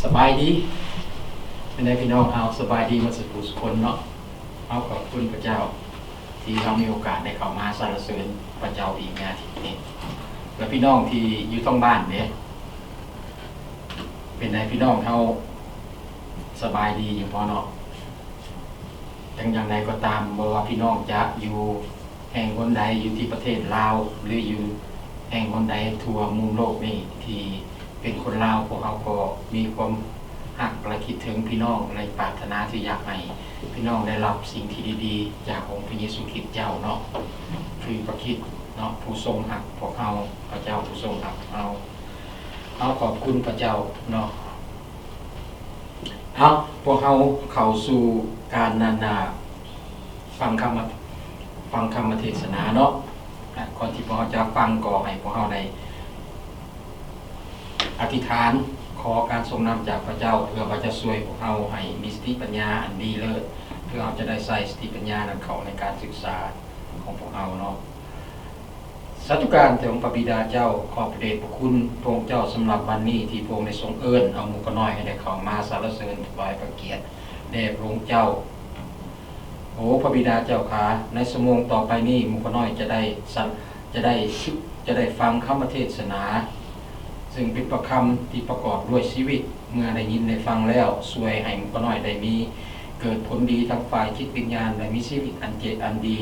ສະບາຍດີ ເປັນໃດພີ່ນ້ອງເຮົາ ສະບາຍດີໝົດສູ່ຜູ້ສູ່ຄົນເນາະ. ເຮົາຂອບຄຸນພະເຈົ້າ ທີ່ເຮົາມີໂອກາດໄດ້ເຂົ້າມາສັນລະເສີນພະເຈົ້າອີກໃນອາທິດນີ້. ແລະ ພີ່ນ້ອງທີ່ຢູ່ທາງບ້ານເດ ເປັນໃດພີ່ນ້ອງເຮົາ ສະບາຍດີຢູ່ບໍ່ເນາະ? ຈັ່ງຢ່າງໃດກໍຕາມ ບໍ່ວ່າພີ່ນ້ອງຈະຢູ່ແຫ່ງຫົນໃດ ຢູ່ທີ່ປະເທດລາວ ຫຼື ຢູ່ແຫ່ງຫົນໃດທົ່ວມຸມໂລກນີ້ ທີ່ເປັນຄົນລາວ ພວກເຮົາກໍມີຄວາມຮັກ ແລະ ຄິດເຖິງພີ່ນ້ອງ ແລະ ປາດຖະໜາທີ່ຢາກໃຫ້ພີ່ນ້ອງໄດ້ຮັບສິ່ງທີ່ດີໆ ຈາກອົງພະເຢຊູຄຣິດເຈົ້າເນາະ, ຄືພະຄຣິດເນາະ ຜູ້ຊົງຮັກພວກເຮົາ, ພະເຈົ້າຜູ້ຊົງຮັກເຮົາ. ເຮົາຂອບຄຸນພະເຈົ້າເນາະ. ເອົາ ພວກເຮົາເຂົ້າສູ່ການ ອັນນ່າ ຟັງຄຳ ຟັງຄຳເທດສະໜາເນາະ. ອາ ກ່ອນທີ່ພວກເຮົາຈະຟັງ ກໍໃຫ້ພວກເຮົາໄດ້ອະທິຖານ ຂໍການຊົງນຳຈາກພະເຈົ້າ ເພື່ອວ່າຈະຊ່ວຍພວກເຮົາໃຫ້ມີສະຕິປັນຍາອັນດີເລີດ ເພື່ອເຮົາຈະໄດ້ໃຊ້ສະຕິປັນຍານັ້ນເຂົ້າໃນການສຶກສາຂອງພວກເຮົາເນາະ. ສາທຸການແດ່ອົງພະບິດາເຈົ້າ, ຂອບພະເດດພະຄຸນພະອົງເຈົ້າສຳລັບວັນນີ້ ທີ່ພະອົງໄດ້ຊົງເອີ້ນເອົາໝູ່ຂ້ານ້ອຍໃຫ້ໄດ້ເຂົ້າມາສັນລະເສີນຖວາຍພະກຽດແດ່ພະອົງເຈົ້າ. ໂອ ພະບິດາເຈົ້າຂ້າ, ໃນຊົ່ວໂມງຕໍ່ໄປນີ້ ໝູ່ຂ້ານ້ອຍຈະໄດ້ສັນ ຈະໄດ້ ຈະໄດ້ຟັງຄຳເທດສະໜາ ຊຶ່ງເປັນພະຄຳທີ່ປະກອບດ້ວຍຊີວິດ. ເມື່ອໄດ້ຍິນໄດ້ຟັງແລ້ວ, ຊ່ວຍໃຫ້ໝູ່ຂ້ານ້ອຍໄດ້ມີ ເກີດຜົນດີທາງຝ່າຍຈິດວິນຍານ ແລະ ມີຊີວິດອັນເຈ ອັນດີ.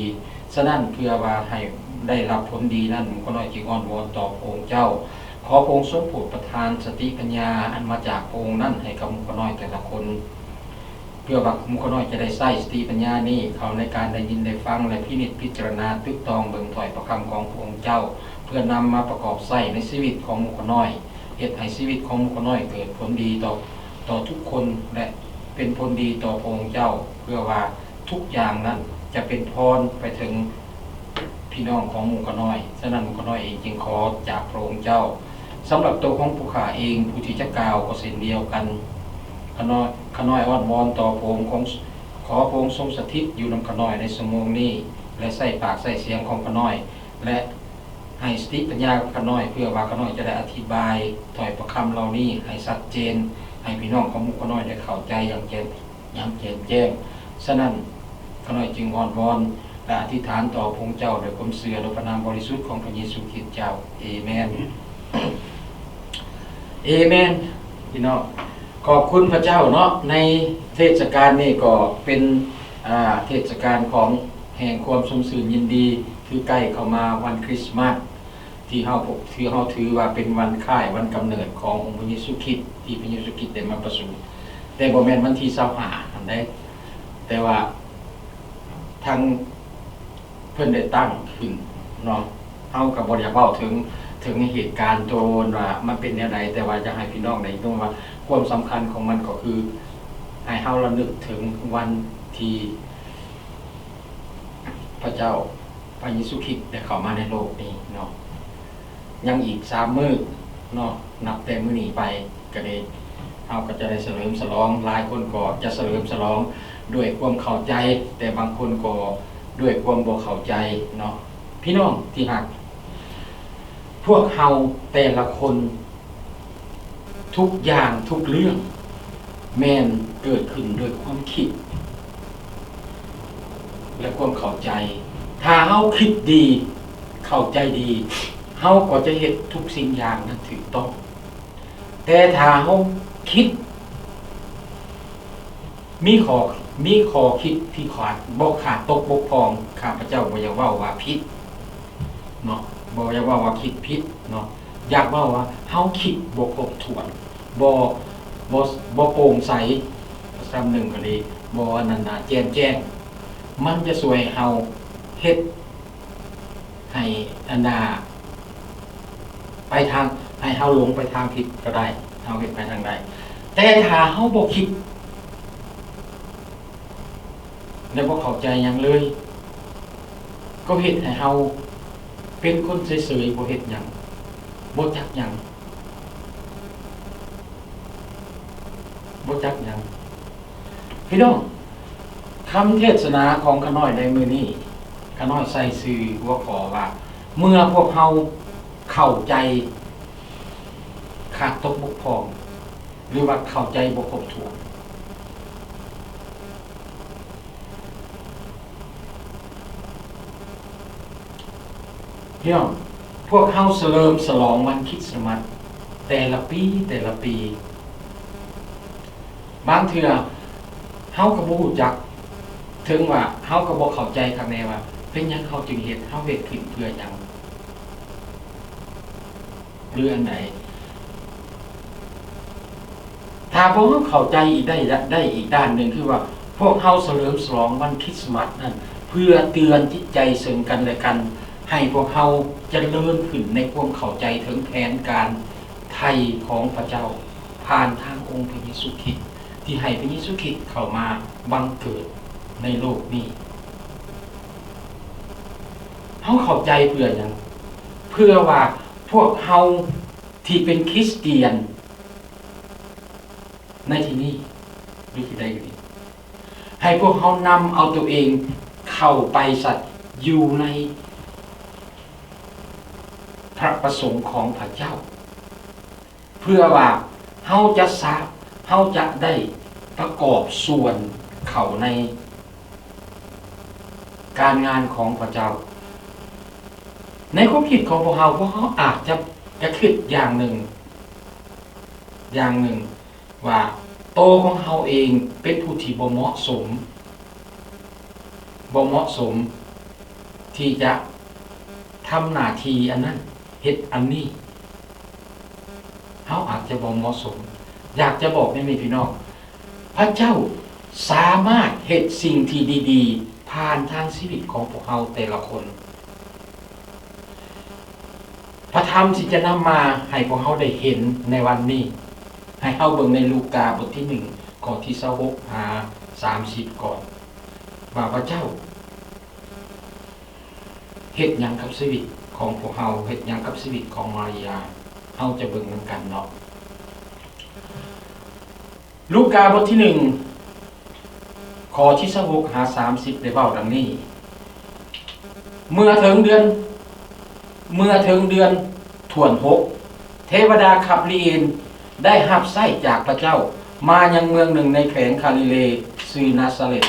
ສະນັ້ນ, ເພື່ອວ່າໃຫ້ໄດ້ຮັບຜົນດີນັ້ນ, ໝູ່ຂ້ານ້ອຍຈຶ່ງອ້ອນວອນຕໍ່ພະອົງເຈົ້າ, ຂໍພະອົງຊົງໂປດປະທານສະຕິປັນຍາອັນມາຈາກພະອົງນັ້ນໃຫ້ກັບໝູ່ຂ້ານ້ອຍແຕ່ລະຄົນ, ເພື່ອວ່າໝູ່ຂ້ານ້ອຍຈະໄດ້ໃຊ້ສະຕິປັນຍານີ້ເຂົ້າໃນການໄດ້ຍິນໄດ້ຟັງ ແລະ ພິນິດພິຈາລະນາຕຶກຕອງເບິ່ງຖ້ອຍພະຄຳຂອງພະອົງເຈົ້າ, ເພື່ອນຳມາປະກອບໃຊ້ໃນຊີວິດຂອງໝູ່ຂ້ານ້ອຍ. ເຮັດໃຫ້ຊີວິດຂອງໝູ່ຂ້ານ້ອຍເກີດຜົນດີຕໍ່ ຕໍ່ທຸກຄົນ ແລະ ເປັນຜົນດີຕໍ່ພະອົງເຈົ້າ, ເພື່ອວ່າທຸກຢ່າງນັ້ນຈະເປັນພອນໄປເຖິງພີ່ນ້ອງຂອງໝູ່ຂ້ານ້ອຍ. ສະນັ້ນ, ໝູ່ຂ້ານ້ອຍເອງຈຶ່ງຂໍຈາກພະອົງເຈົ້າ. ສຳລັບໂຕຂອງຜູ້ຂ້າເອງ, ຜູ້ທີ່ຈະກ່າວກໍເຊັ່ນດຽວກັນ. ຂ້ານ້ອຍ, ຂ້ານ້ອຍອ້ອນວອນຕໍ່ພະອົງຂອງ, ຂໍພະອົງຊົງສະຖິດຢູ່ນຳຂ້ານ້ອຍໃນຊົ່ວໂມງນີ້ ແລະ ໃຊ້ປາກໃຊ້ສຽງຂອງຂ້ານ້ອຍ ແລະ ໃຫ້ສະຕິປັນຍາກັບຂ້ານ້ອຍ ເພື່ອວ່າຂ້ານ້ອຍຈະໄດ້ອະທິບາຍຖ້ອຍພະຄຳເຫຼົ່ານີ້ໃຫ້ຊັດເຈນ ໃຫ້ພີ່ນ້ອງຂອງໝູ່ຂ້ານ້ອຍໄດ້ເຂົ້າໃຈຢ່າງແຈ່ມ ຢ່າງແຈ່ມແຈ້ງ. ສະນັ້ນ, ຂ້ານ້ອຍຈຶ່ງອ້ອນວອນ ແລະ ອະທິຖານຕໍ່ພະອົງເຈົ້າດ້ວຍຄວາມເຊື່ອໃນພະນາມບໍລິສຸດຂອງພະເຢຊູຄຣິດເຈົ້າ. ເອເມນ. ເອເມນ. ພີ່ນ້ອງ, ຂອບຄຸນພະເຈົ້າເນາະ, ໃນເທດສະການນີ້ກໍເປັນ ອ່າ ເທດສະການຂອງແຫ່ງຄວາມຊົມຊື່ນຍິນດີ ຄືໃກ້ເຂົ້າມາວັນຄຣິສມາດ ທີ່ເຮົາ ທີ່ເຮົາຖືວ່າເປັນວັນຄ້າຍວັນກຳເນີດຂອງອົງພະເຢຊູຄຣິດ ທີ່ພະເຢຊູຄຣິດໄດ້ມາປະສູນ, ແຕ່ບໍ່ແມ່ນວັນທີຊາວຫ້າຫັ້ນໃດ, ແຕ່ວ່າທາງເພິ່ນໄດ້ຕັ້ງຂຶ້ນເນາະ. ເຮົາກໍບໍ່ຢາກເວົ້າເຖິງ ເຖິງເຫດການໂຕວ່າມັນເປັນແນວໃດ, ແຕ່ວ່າຢາກໃຫ້ພີ່ນ້ອງໄດ້ຮູ້ວ່າຄວາມສຳຄັນຂອງມັນກໍຄື ໃຫ້ເຮົາລະນຶກເຖິງວັນທີ່ພະເຈົ້າ ພະເຢຊູຄຣິດໄດ້ເຂົ້າມາໃນໂລກນີ້ເນາະ. ຍັງອີກສາມມື້ເນາະ, ນັບແຕ່ມື້ນີ້ໄປກໍໄດ້ ເຮົາກໍຈະໄດ້ສະເຫຼີມສະຫຼອງ. ຫຼາຍຄົນກໍຈະສະເຫຼີມສະຫຼອງດ້ວຍຄວາມເຂົ້າໃຈ, ແຕ່ບາງຄົນກໍດ້ວຍຄວາມບໍ່ເຂົ້າໃຈເນາະ. ພີ່ນ້ອງທີ່ຮັກ, ພວກເຮົາແຕ່ລະຄົນ ທຸກຢ່າງທຸກເລື່ອງແມ່ນເກີດຂຶ້ນດ້ວຍຄວາມຄິດ ແລະ ຄວາມເຂົ້າໃຈ. ຖ້າເຮົາຄິດດີ, ເຂົ້າໃຈດີ, ເຮົາກໍຈະເຮັດທຸກສິ່ງຢ່າງນັ້ນຖືກຕ້ອງ. ແຕ່ຖ້າເຮົາຄິດ ມີຂໍ້ ມີຂໍ້ຄິດທີ່ຂາດ ບໍ່ຂາດຕົກບົກຜ່ອງ, ຂ້າພະເຈົ້າບໍ່ຢາກເວົ້າວ່າຜິດເນາະ, ບໍ່ຢາກເວົ້າວ່າຄິດຜິດເນາະ, ຢາກເວົ້າວ່າເຮົາຄິດບໍ່ຄົບຖ້ວນ, ບໍ່ ບໍ່ ບໍ່ໂປ່ງໃສ, ພາສາໜຶ່ງກໍດີ, ບໍ່ອັນນັ້ນນະ ແຈ່ມແຈ້ງ, ມັນຈະຊ່ວຍເຮົາເຮັດ ໃຫ້ອັນນ່າ ໄປທາງ ໃຫ້ເຮົາຫຼົງໄປທາງຜິດກໍໄດ້, ເຮົາເຮັດໄປທາງໃດ. ແຕ່ຖ້າເຮົາບໍ່ຄິດ ແລະ ບໍ່ເຂົ້າໃຈຫຍັງເລີຍ, ກໍເຮັດໃຫ້ເຮົາເປັນຄົນເສີຍໆ ບໍ່ເຮັດຫຍັງ, ບໍ່ຈັກຫຍັງ. ບໍ່ຈັກຫຍັງ. ພີ່ນ້ອງ, ຄຳເທດສະໜາຂອງຂ້ານ້ອຍໃນມື້ນີ້, ຂ້ານ້ອຍໃສ່ຊື່ຫົວຂໍ້ວ່າ ເມື່ອພວກເຮົາເຂົ້າໃຈຂາດຕົກບົກຜ່ອງ, ຫຼືວ່າເຂົ້າໃຈບໍ່ຄົບຖ້ວນ. ພີ່ນ້ອງ, ພວກເຮົາສະເຫຼີມສະຫຼອງວັນຄຣິດສະມາດແຕ່ລະປີ, ແຕ່ລະປີ. ບາງເທື່ອເຮົາກໍບໍ່ຮູ້ຈັກ, ເຖິງວ່າເຮົາກໍບໍ່ເຂົ້າໃຈຄັກແນ່ວ່າເປັນຫຍັງເຮົາຈຶ່ງເຮັດ, ເຮົາເຮັດຂຶ້ນເພື່ອຫຍັງ ຫຼືອັນໃດ. ຖ້າພວກເຮົາເຂົ້າໃຈອີກໄດ້, ໄດ້ອີກດ້ານໜຶ່ງ, ຄືວ່າພວກເຮົາສະເຫຼີມສະຫຼອງວັນຄຣິດສະມາດນັ້ນ ເພື່ອເຕືອນຈິດໃຈເຊິ່ງກັນແລະກັນ, ໃຫ້ພວກເຮົາຈະເລີນຂຶ້ນໃນຄວາມເຂົ້າໃຈເຖິງແຜນການໄຖ່ຂອງພະເຈົ້າ ຜ່ານທາງອົງພະເຢຊູຄຣິດ ທີ່ໃຫ້ພະເຢຊູຄຣິດເຂົ້າມາບັງເກີດໃນໂລກນີ້. ເຮົາເຂົ້າໃຈເພື່ອຫຍັງ? ເພື່ອວ່າພວກເຮົາທີ່ເປັນຄຣິສຕຽນໃນທີ່ນີ້ ຫຼືທີ່ໃດກໍດີ, ໃຫ້ພວກເຮົານຳເອົາຕົວເອງເຂົ້າໄປສັດຢູ່ໃນພະປະສົງຂອງພະເຈົ້າ. ເພື່ອວ່າເຮົາຈະສາ, ເຮົາຈະໄດ້ປະກອບສ່ວນເຂົ້າໃນການງານຂອງພະເຈົ້າ. ໃນຄວາມຄິດຂອງພວກເຮົາ, ພວກເຮົາອາດຈະ, ຈະຄິດຢ່າງໜຶ່ງ, ຢ່າງໜຶ່ງວ່າໂຕຂອງເຮົາເອງເປັນຜູ້ທີ່ບໍ່ເໝາະສົມ, ບໍ່ເໝາະສົມທີ່ຈະທຳໜ້າທີ່ອັນນັ້ນ. ເຮັດອັນນີ້ ເຮົາອາດຈະບໍ່ເໝາະສົມ. ຢາກຈະບອກແນວນີ້ພີ່ນ້ອງ, ພະເຈົ້າສາມາດເຮັດສິ່ງທີ່ດີໆ ຜ່ານທາງຊີວິດຂອງພວກເຮົາແຕ່ລະຄົນ. ພະທຳທີ່ຈະນຳມາໃຫ້ພວກເຮົາໄດ້ເຫັນໃນວັນນີ້, ໃຫ້ເຮົາເບິ່ງໃນລູກາບົດທີໜຶ່ງ ຂໍ້ທີຊາວຫົກຫາສາມສິບກ່ອນ ວ່າພະເຈົ້າ ເຮັດຫຍັງກັບຊີວິດຂອງພວກເຮົາ, ເຮັດຫຍັງກັບຊີວິດຂອງມາລາຍາ, ເຮົາຈະເບິ່ງນຳກັນເນາະ. ລູກາບົດທີໜຶ່ງ ຂໍ້ທີຊາວຫົກຫາສາມສິບ ໄດ້ເວົ້າດັ່ງນີ້, ເມື່ອເຖິງເດືອນ, ເມື່ອເຖິງເດືອນຖ້ວນຫົກ ເທວະດາກັບຣຽນໄດ້ຮັບໃຊ້ຈາກພະເຈົ້າ ມາຍັງເມືອງໜຶ່ງໃນແຂວງກາລີເລ ຊື່ນາຊາເລັດ.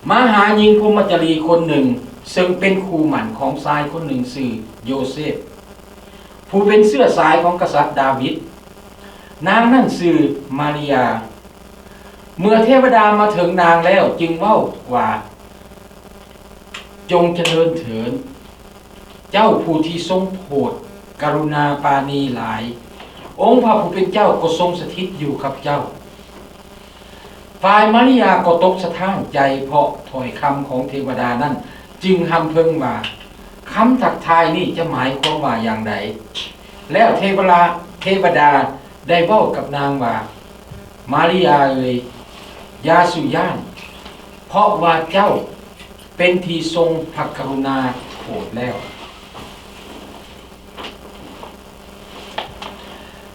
ມາຫາຍິງພົມມະຈາລີຄົນໜຶ່ງ ເຊິ່ງເປັນຄູ່ໝັ້ນຂອງຊາຍຄົນໜຶ່ງຊື່ໂຢເຊບ ຜູ້ເປັນເຊື້ອສາຍຂອງກະສັດດາວິດ, ນາງນັ້ນຊື່ມາລຽ. ເມື່ອເທວະດາມາເຖິງນາງແລ້ວ ຈຶ່ງເວົ້າວ່າ, ຈົ່ງຈະເລີນເທີນ ເຈົ້າຜູ້ທີ່ຊົງໂຜດກະລຸນາປານີຫຼາຍ, ອົງພະຜູ້ເປັນເຈົ້າກໍຊົງສະຖິດຢູ່ກັບເຈົ້າ. ຝ່າຍມາລຽກໍຕົກສະທ້ານໃຈເພາະຖ້ອຍຄຳຂອງເທວະດານັ້ນ, ຈຶ່ງຮຳເພິງວ່າ, ຄຳທັກທາຍນີ້ຈະໝາຍຄວາມວ່າຢ່າງໃດ? ແລ້ວເທວະລາ, ເທວະດາໄດ້ເວົ້າກັບນາງວ່າ, ມາລຽເອີຍ, ຢ່າສູ່ຢ້ານ, ເພາະວ່າເຈົ້າ ເປັນທີ່ຊົງພະກະລຸນາໂຜດແລ້ວ.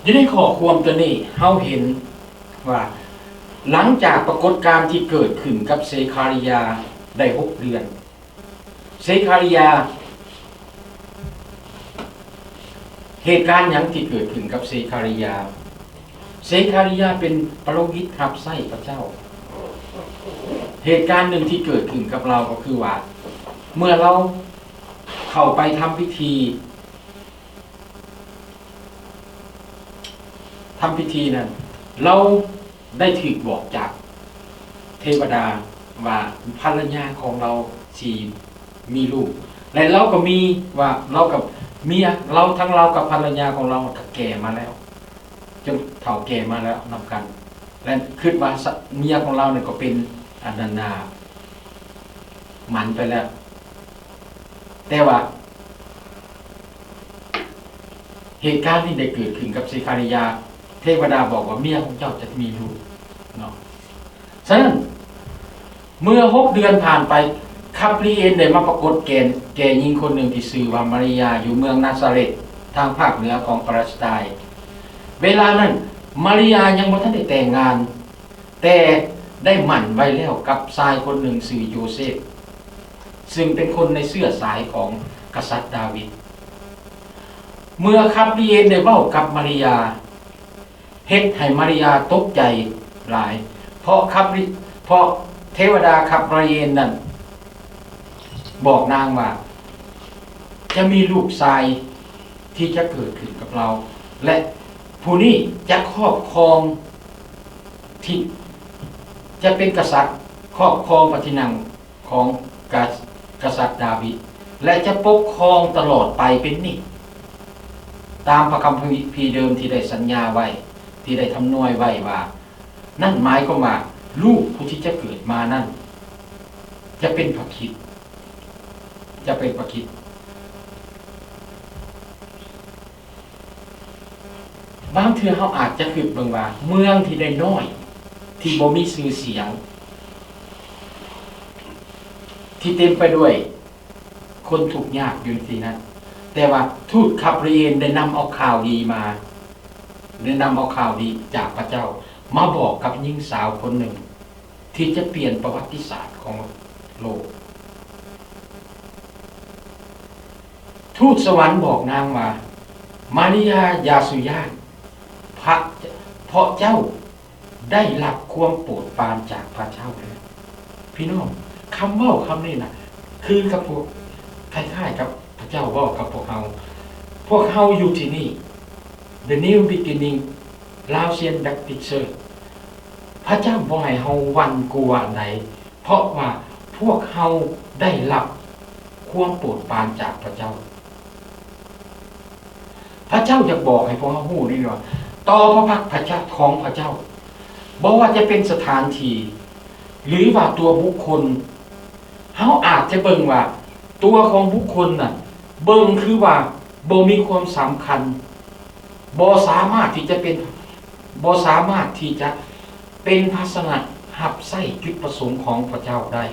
ຢູ່ໃນຂໍ້ຄວາມຕົວນີ້ ເຮົາເຫັນວ່າ ຫຼັງຈາກປາກົດການທີ່ເກີດຂຶ້ນກັບເຊຄາຣິຍາໄດ້ຫົກເດືອນ, ເຊຄາຣິຍາ, ເຫດການຫຍັງທີ່ເກີດຂຶ້ນກັບເຊຄາຣິຍາ? ເຊຄາຣິຍາເປັນປະໂລຫິດຮັບໃຊ້ພະເຈົ້າ. ເຫດການໜຶ່ງທີ່ເກີດຂຶ້ນກັບລາວກໍຄືວ່າ ເມື່ອລາວເຂົ້າໄປທຳພິທີ, ທຳພິທີນັ້ນ, ລາວໄດ້ຖືກບອກຈາກເທວະດາວ່າພັນລະຍາຂອງລາວຊິມີລູກ ແລະ ລາວກໍມີວ່າ ລາວກັບເມຍລາວ, ທັງລາວກັບພັນລະຍາຂອງລາວກໍແກ່ມາແລ້ວ. ຈົນເຖົ້າແກ່ມາແລ້ວນຳກັນ ແລະ ຄິດວ່າສະ ເມຍຂອງລາວນີ້ກໍເປັນອັນນັ້ນນາ ໝັ້ນໄປແລ້ວ. ແຕ່ວ່າເຫດການນີ້ໄດ້ເກີດຂຶ້ນກັບເຊຄາຣິຍາ, ເທວະດາບອກວ່າເມຍຂອງເຈົ້າຈະມີລູກເນາະ. ສະນັ້ນ ເມື່ອຫົກເດືອນຜ່ານໄປ, ກັບຣຽນໄດ້ມາປາກົດແກ່, ແກ່ຍິງຄົນໜຶ່ງທີ່ຊື່ວ່າມາຣຽ ຢູ່ເມືອງນາຊາເລັດ ທາງພາກເໜືອຂອງປາລະສະໄຕ. ເວລານັ້ນ ມາຣຽຍັງບໍ່ທັນໄດ້ແຕ່ງງານ, ແຕ່ໄດ້ໝັ້ນໄວ້ແລ້ວກັບຊາຍຄົນໜຶ່ງຊື່ໂຢເຊບ, ຊຶ່ງເປັນຄົນໃນເຊື້ອສາຍຂອງກະສັດດາວິດ. ເມື່ອກັບຣຽນໄດ້ເວົ້າກັບມາລິຍາ ເຮັດໃຫ້ມາລິຍາຕົກໃຈຫຼາຍ ເພາະກັບຣີ ເພາະເທວະດາກັບຣຽນນັ້ນບອກນາງວ່າ ຈະມີລູກຊາຍທີ່ຈະເກີດຂຶ້ນກັບລາວ ແລະ ຜູ້ນີ້ຈະຄອບຄອງທີ່ ຈະເປັນກະສັດ ຄອບຄອງພະທີ່ນັ່ງ ຂອງກະ ກະສັດດາວິດ ແລະ ຈະປົກຄອງຕະຫຼອດໄປເປັນນິດ ຕາມພະຄຳພີເດີມທີ່ໄດ້ສັນຍາໄວ້ ທີ່ໄດ້ທຳນວຍໄວ້ວ່າ ນັ້ນໝາຍຄວາມວ່າ ລູກຜູ້ທີ່ຈະເກີດມານັ້ນ ຈະເປັນພະຄຣິດ ຈະເປັນພະຄຣິດ. ບາງເທື່ອເຮົາອາດຈະຄິດເບິ່ງວ່າ ເມືອງທີ່ນ້ອຍໆ ທີ່ບໍ່ມີຊື່ສຽງ ທີ່ເຕັມໄປດ້ວຍຄົນທຸກຍາກຢູ່ທີ່ນັ້ນ ແຕ່ວ່າທູດຄາບຣຽນໄດ້ນຳເອົາຂ່າວດີມາ ໄດ້ນຳເອົາຂ່າວດີຈາກພະເຈົ້າມາບອກກັບຍິງສາວຄົນໜຶ່ງ ທີ່ຈະປ່ຽນປະຫວັດຕິສາດຂອງໂລກ. ທູດສະຫວັນບອກນາງວ່າ, ມາຣິຍາ, ຢ່າສູ່ຢ້ານ, ພະ ເພາະເຈົ້າໄດ້ຮັບຄວາມໂປດປານຈາກພະເຈົ້າແລ້ວ. ພີ່ນ້ອງ, ຄຳເວົ້າຄຳນີ້ນະ ຄືກັບພວກ, ຄ້າຍໆກັບພະເຈົ້າເວົ້າກັບພວກເຮົາ. ພວກເຮົາຢູ່ທີ່ນີ້, The New Beginning Laotian Baptist Church. ພະເຈົ້າບໍ່ໃຫ້ເຮົາຫວັ່ນກົວອັນໃດ, ເພາະວ່າພວກເຮົາໄດ້ຮັບຄວາມໂປດປານຈາກພະເຈົ້າ. ພະເຈົ້າຢາກບອກໃຫ້ພວກເຮົາຮູ້ນີ້ວ່າ ຕໍ່ພະພັກພະເຈົ້າ ຂອງພະເຈົ້າ, ບໍ່ວ່າຈະເປັນສະຖານທີ່ ຫຼືວ່າຕົວບຸກຄົນ, ເຮົາອາດຈະເບິ່ງວ່າຕົວຂອງບຸກຄົນນັ້ນ ເບິ່ງຄືວ່າບໍ່ມີຄວາມສຳຄັນ, ບໍ່ສາມາດທີ່ຈະເປັນ, ບໍ່ສາມາດທີ່ຈະເປັນພາຊະນະຮັບໃຊ້ຈຸດປະສົງຂອງພະເຈົ້າໄດ້,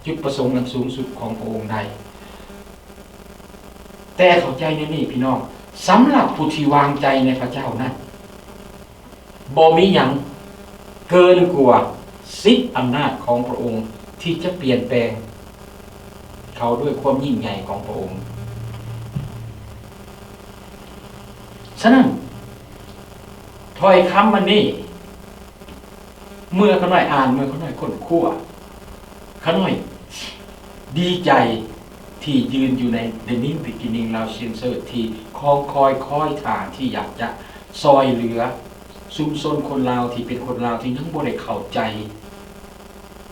ຈຸດປະສົງອັນສູງສຸດຂອງພະອົງໄດ້. ແຕ່ເຂົ້າໃຈແນວນີ້ພີ່ນ້ອງ, ສຳລັບຜູ້ທີ່ວາງໃຈໃນພະເຈົ້ານັ້ນ, ບໍ່ມີຫຍັງເກີນກວ່າສິດອຳນາດຂອງພະອົງທີ່ຈະປ່ຽນແປງເຂົາດ້ວຍຄວາມຍິ່ງໃຫຍ່ຂອງພະອົງ. ສະນັ້ນ, ຖ້ອຍຄຳອັນນີ້ ເມື່ອຂ້ານ້ອຍອ່ານ, ເມື່ອຂ້ານ້ອຍຄົ້ນຄວ້າ, ຂ້ານ້ອຍດີໃຈທີ່ຢືນຢູ່ໃນ The New Beginning Laotian Church ທີ່ຄອງຄອຍຄອຍທ່າ ທີ່ຢາກຈະຊ່ອຍເຫຼືອຊຸມຊົນຄົນລາວທີ່ເປັນຄົນລາວທີ່ຍັງບໍ່ໄດ້ເຂົ້າໃຈ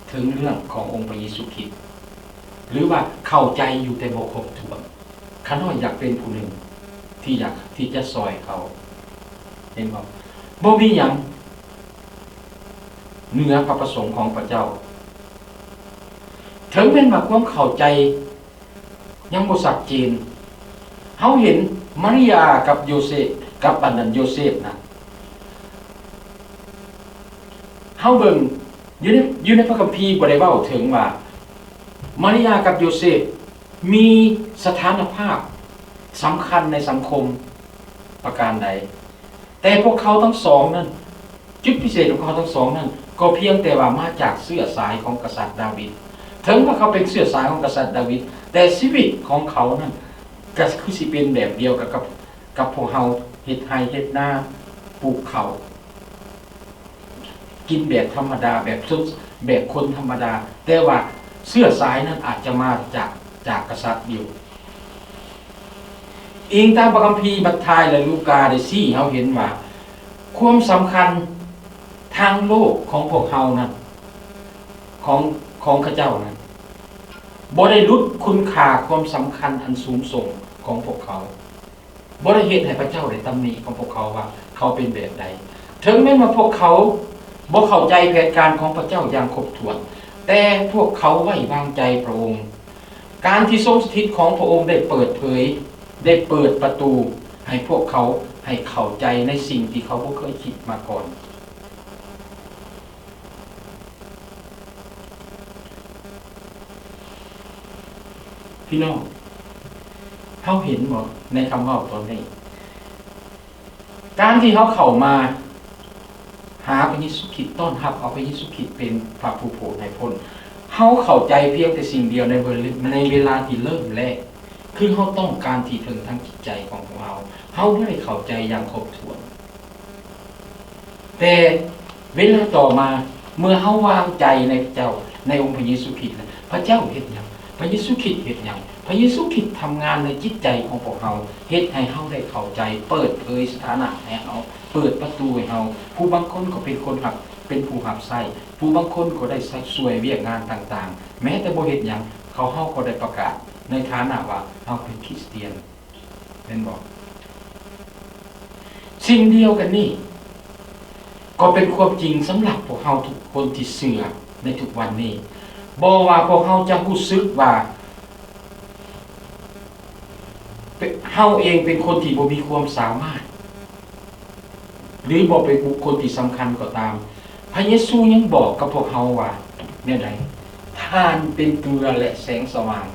ເຖິງເລື່ອງຂອງອົງພະເຢຊູຄຣິດ ຫຼືວ່າເຂົ້າໃຈຢູ່ແຕ່ບໍ່ຄົບຖ້ວນ. ຂ້ານ້ອຍຢາກເປັນຜູ້ໜຶ່ງທີ່ຢາກທີ່ຈະຊ່ອຍເຂົາ. ເຫັນບໍ່? ບໍ່ມີຫຍັງເໜືອພະປະສົງຂອງພະເຈົ້າ. ເຖິງແມ່ນວ່າຄວາມເຂົ້າໃຈຍັງບໍ່ຊັດເຈນ, ເຮົາເຫັນມາລິຍາກັບໂຢເຊບ, ກັບອັນນັ້ນໂຢເຊບນະ, ເຮົາເບິ່ງຢູ່ໃນ, ຢູ່ໃນພະຄຳພີບໍ່ໄດ້ເວົ້າເຖິງວ່າ ມາລິຍາກັບໂຢເຊບ ມີສະຖານະພາບສຳຄັນໃນສັງຄົມປະການໃດ, ແຕ່ພວກເຂົາທັງສອງນັ້ນ, ຈຸດພິເສດຂອງເຂົາທັງສອງນັ້ນ ກໍພຽງແຕ່ວ່າມາຈາກເຊື້ອສາຍຂອງກະສັດດາວິດ. ເຖິງວ່າເຂົາເປັນເຊື້ອສາຍຂອງກະສັດດາວິດ, ແຕ່ຊີວິດຂອງເຂົານັ້ນ ກໍຄືຊິເປັນແບບດຽວກັບ, ກັບ, ກັບພວກເຮົາ, ເຮັດໄຮ່ເຮັດນາ, ປູກເຂົ້າ. ກິນແບບທຳມະດາ, ແບບຊົນ, ແບບຄົນທຳມະດາ, ແຕ່ວ່າເຊື້ອສາຍນັ້ນອາດຈະມາຈາກ, ຈາກກະສັດຢູ່. ອີງຕາມພະຄຳພີມັດທາຍ ແລະ ລູກາໄດ້ຊີ້ໃຫ້ເຮົາເຫັນວ່າ ຄວາມສຳຄັນທາງໂລກຂອງພວກເຮົານັ້ນ, ຂອງ, ຂອງເຂົາເຈົ້ານັ້ນ ບໍ່ໄດ້ຫຼຸດຄຸນຄ່າຄວາມສຳຄັນອັນສູງສົ່ງຂອງພວກເຂົາ. ບໍ່ໄດ້ເຮັດໃຫ້ພະເຈົ້າໄດ້ຕຳໜິຂອງພວກເຂົາວ່າເຂົາເປັນແບບໃດ. ເຖິງແມ່ນວ່າພວກເຂົາບໍ່ເຂົ້າໃຈແຜນການຂອງພະເຈົ້າຢ່າງຄົບຖ້ວນ, ແຕ່ພວກເຂົາໄວ້ວາງໃຈພະອົງ. ການທີ່ຊົງສະຖິດຂອງພະອົງໄດ້ເປີດເຜີຍ, ໄດ້ເປີດປະຕູໃຫ້ພວກເຂົາໃຫ້ເຂົ້າໃຈໃນສິ່ງທີ່ເຂົາບໍ່ເຄີຍຄິດມາກ່ອນ. ພີ່ນ້ອງ, ເຮົາເຫັນບໍ່ໃນຄຳເວົ້າຕອນນີ້? ການທີ່ເຮົາເຂົ້າມາຫາພະເຢຊູຄຣິດ, ຕ້ອນຮັບເອົາພະເຢຊູຄຣິດເປັນພະຜູ້ໂຜດໃຫ້ພົ້ນ, ເຮົາເຂົ້າໃຈພຽງແຕ່ສິ່ງດຽວໃນເວ, ໃນເວລາທີ່ເລີ່ມແລກ, ຄືເຮົາຕ້ອງການທີ່ເຖິງທາງຈິດໃຈຂອງພວກເຮົາ. ເຮົາບໍ່ໄດ້ເຂົ້າໃຈຢ່າງຄົບຖ້ວນ. ແຕ່ເວລາຕໍ່ມາ ເມື່ອເຮົາວາງໃຈໃນພະເຈົ້າ, ໃນອົງພະເຢຊູຄຣິດແລ້ວ, ພະເຈົ້າເຮັດຫຍັງ? ພະເຢຊູຄຣິດເຮັດຫຍັງ? ພະເຢຊູຄຣິດທຳງານໃນຈິດໃຈຂອງພວກເຮົາ, ເຮັດໃຫ້ເຮົາໄດ້ເຂົ້າໃຈ, ເປີດເຜີຍສະຖານະໃຫ້ເຮົາ, ເປີດປະຕູໃຫ້ເຮົາ. ຜູ້ບາງຄົນກໍເປັນຄົນຮັບ, ເປັນຜູ້ຮັບໃຊ້, ຜູ້ບາງຄົນກໍໄດ້ຊະ ຊ່ວຍວຽກງານຕ່າງໆ. ແມ້ແຕ່ບໍ່ເຮັດຫຍັງ, ເຂົາ ເຮົາກໍໄດ້ປະກາດໃນຖານະວ່າເຮົາເປັນຄຣິສຕຽນ. ແມ່ນບໍ່? ສິ່ງດຽວກັນນີ້ກໍເປັນຄວາມຈິງສຳລັບພວກເຮົາທຸກຄົນທີ່ເຊື່ອໃນທຸກວັນນີ້. ບໍ່ວ່າພວກເຮົາຈະຮູ້ສຶກວ່າ ເປັນ ເຮົາເອງເປັນຄົນທີ່ບໍ່ມີຄວາມສາມາດ ຫຼື ບໍ່ເປັນບຸກຄົນທີ່ສຳຄັນກໍຕາມ, ພະເຢຊູຍັງບອກກັບພວກເຮົາວ່າແນວໃດ? ທ່ານເປັນເກືອ ແລະ ແສງສະຫວ່າງ.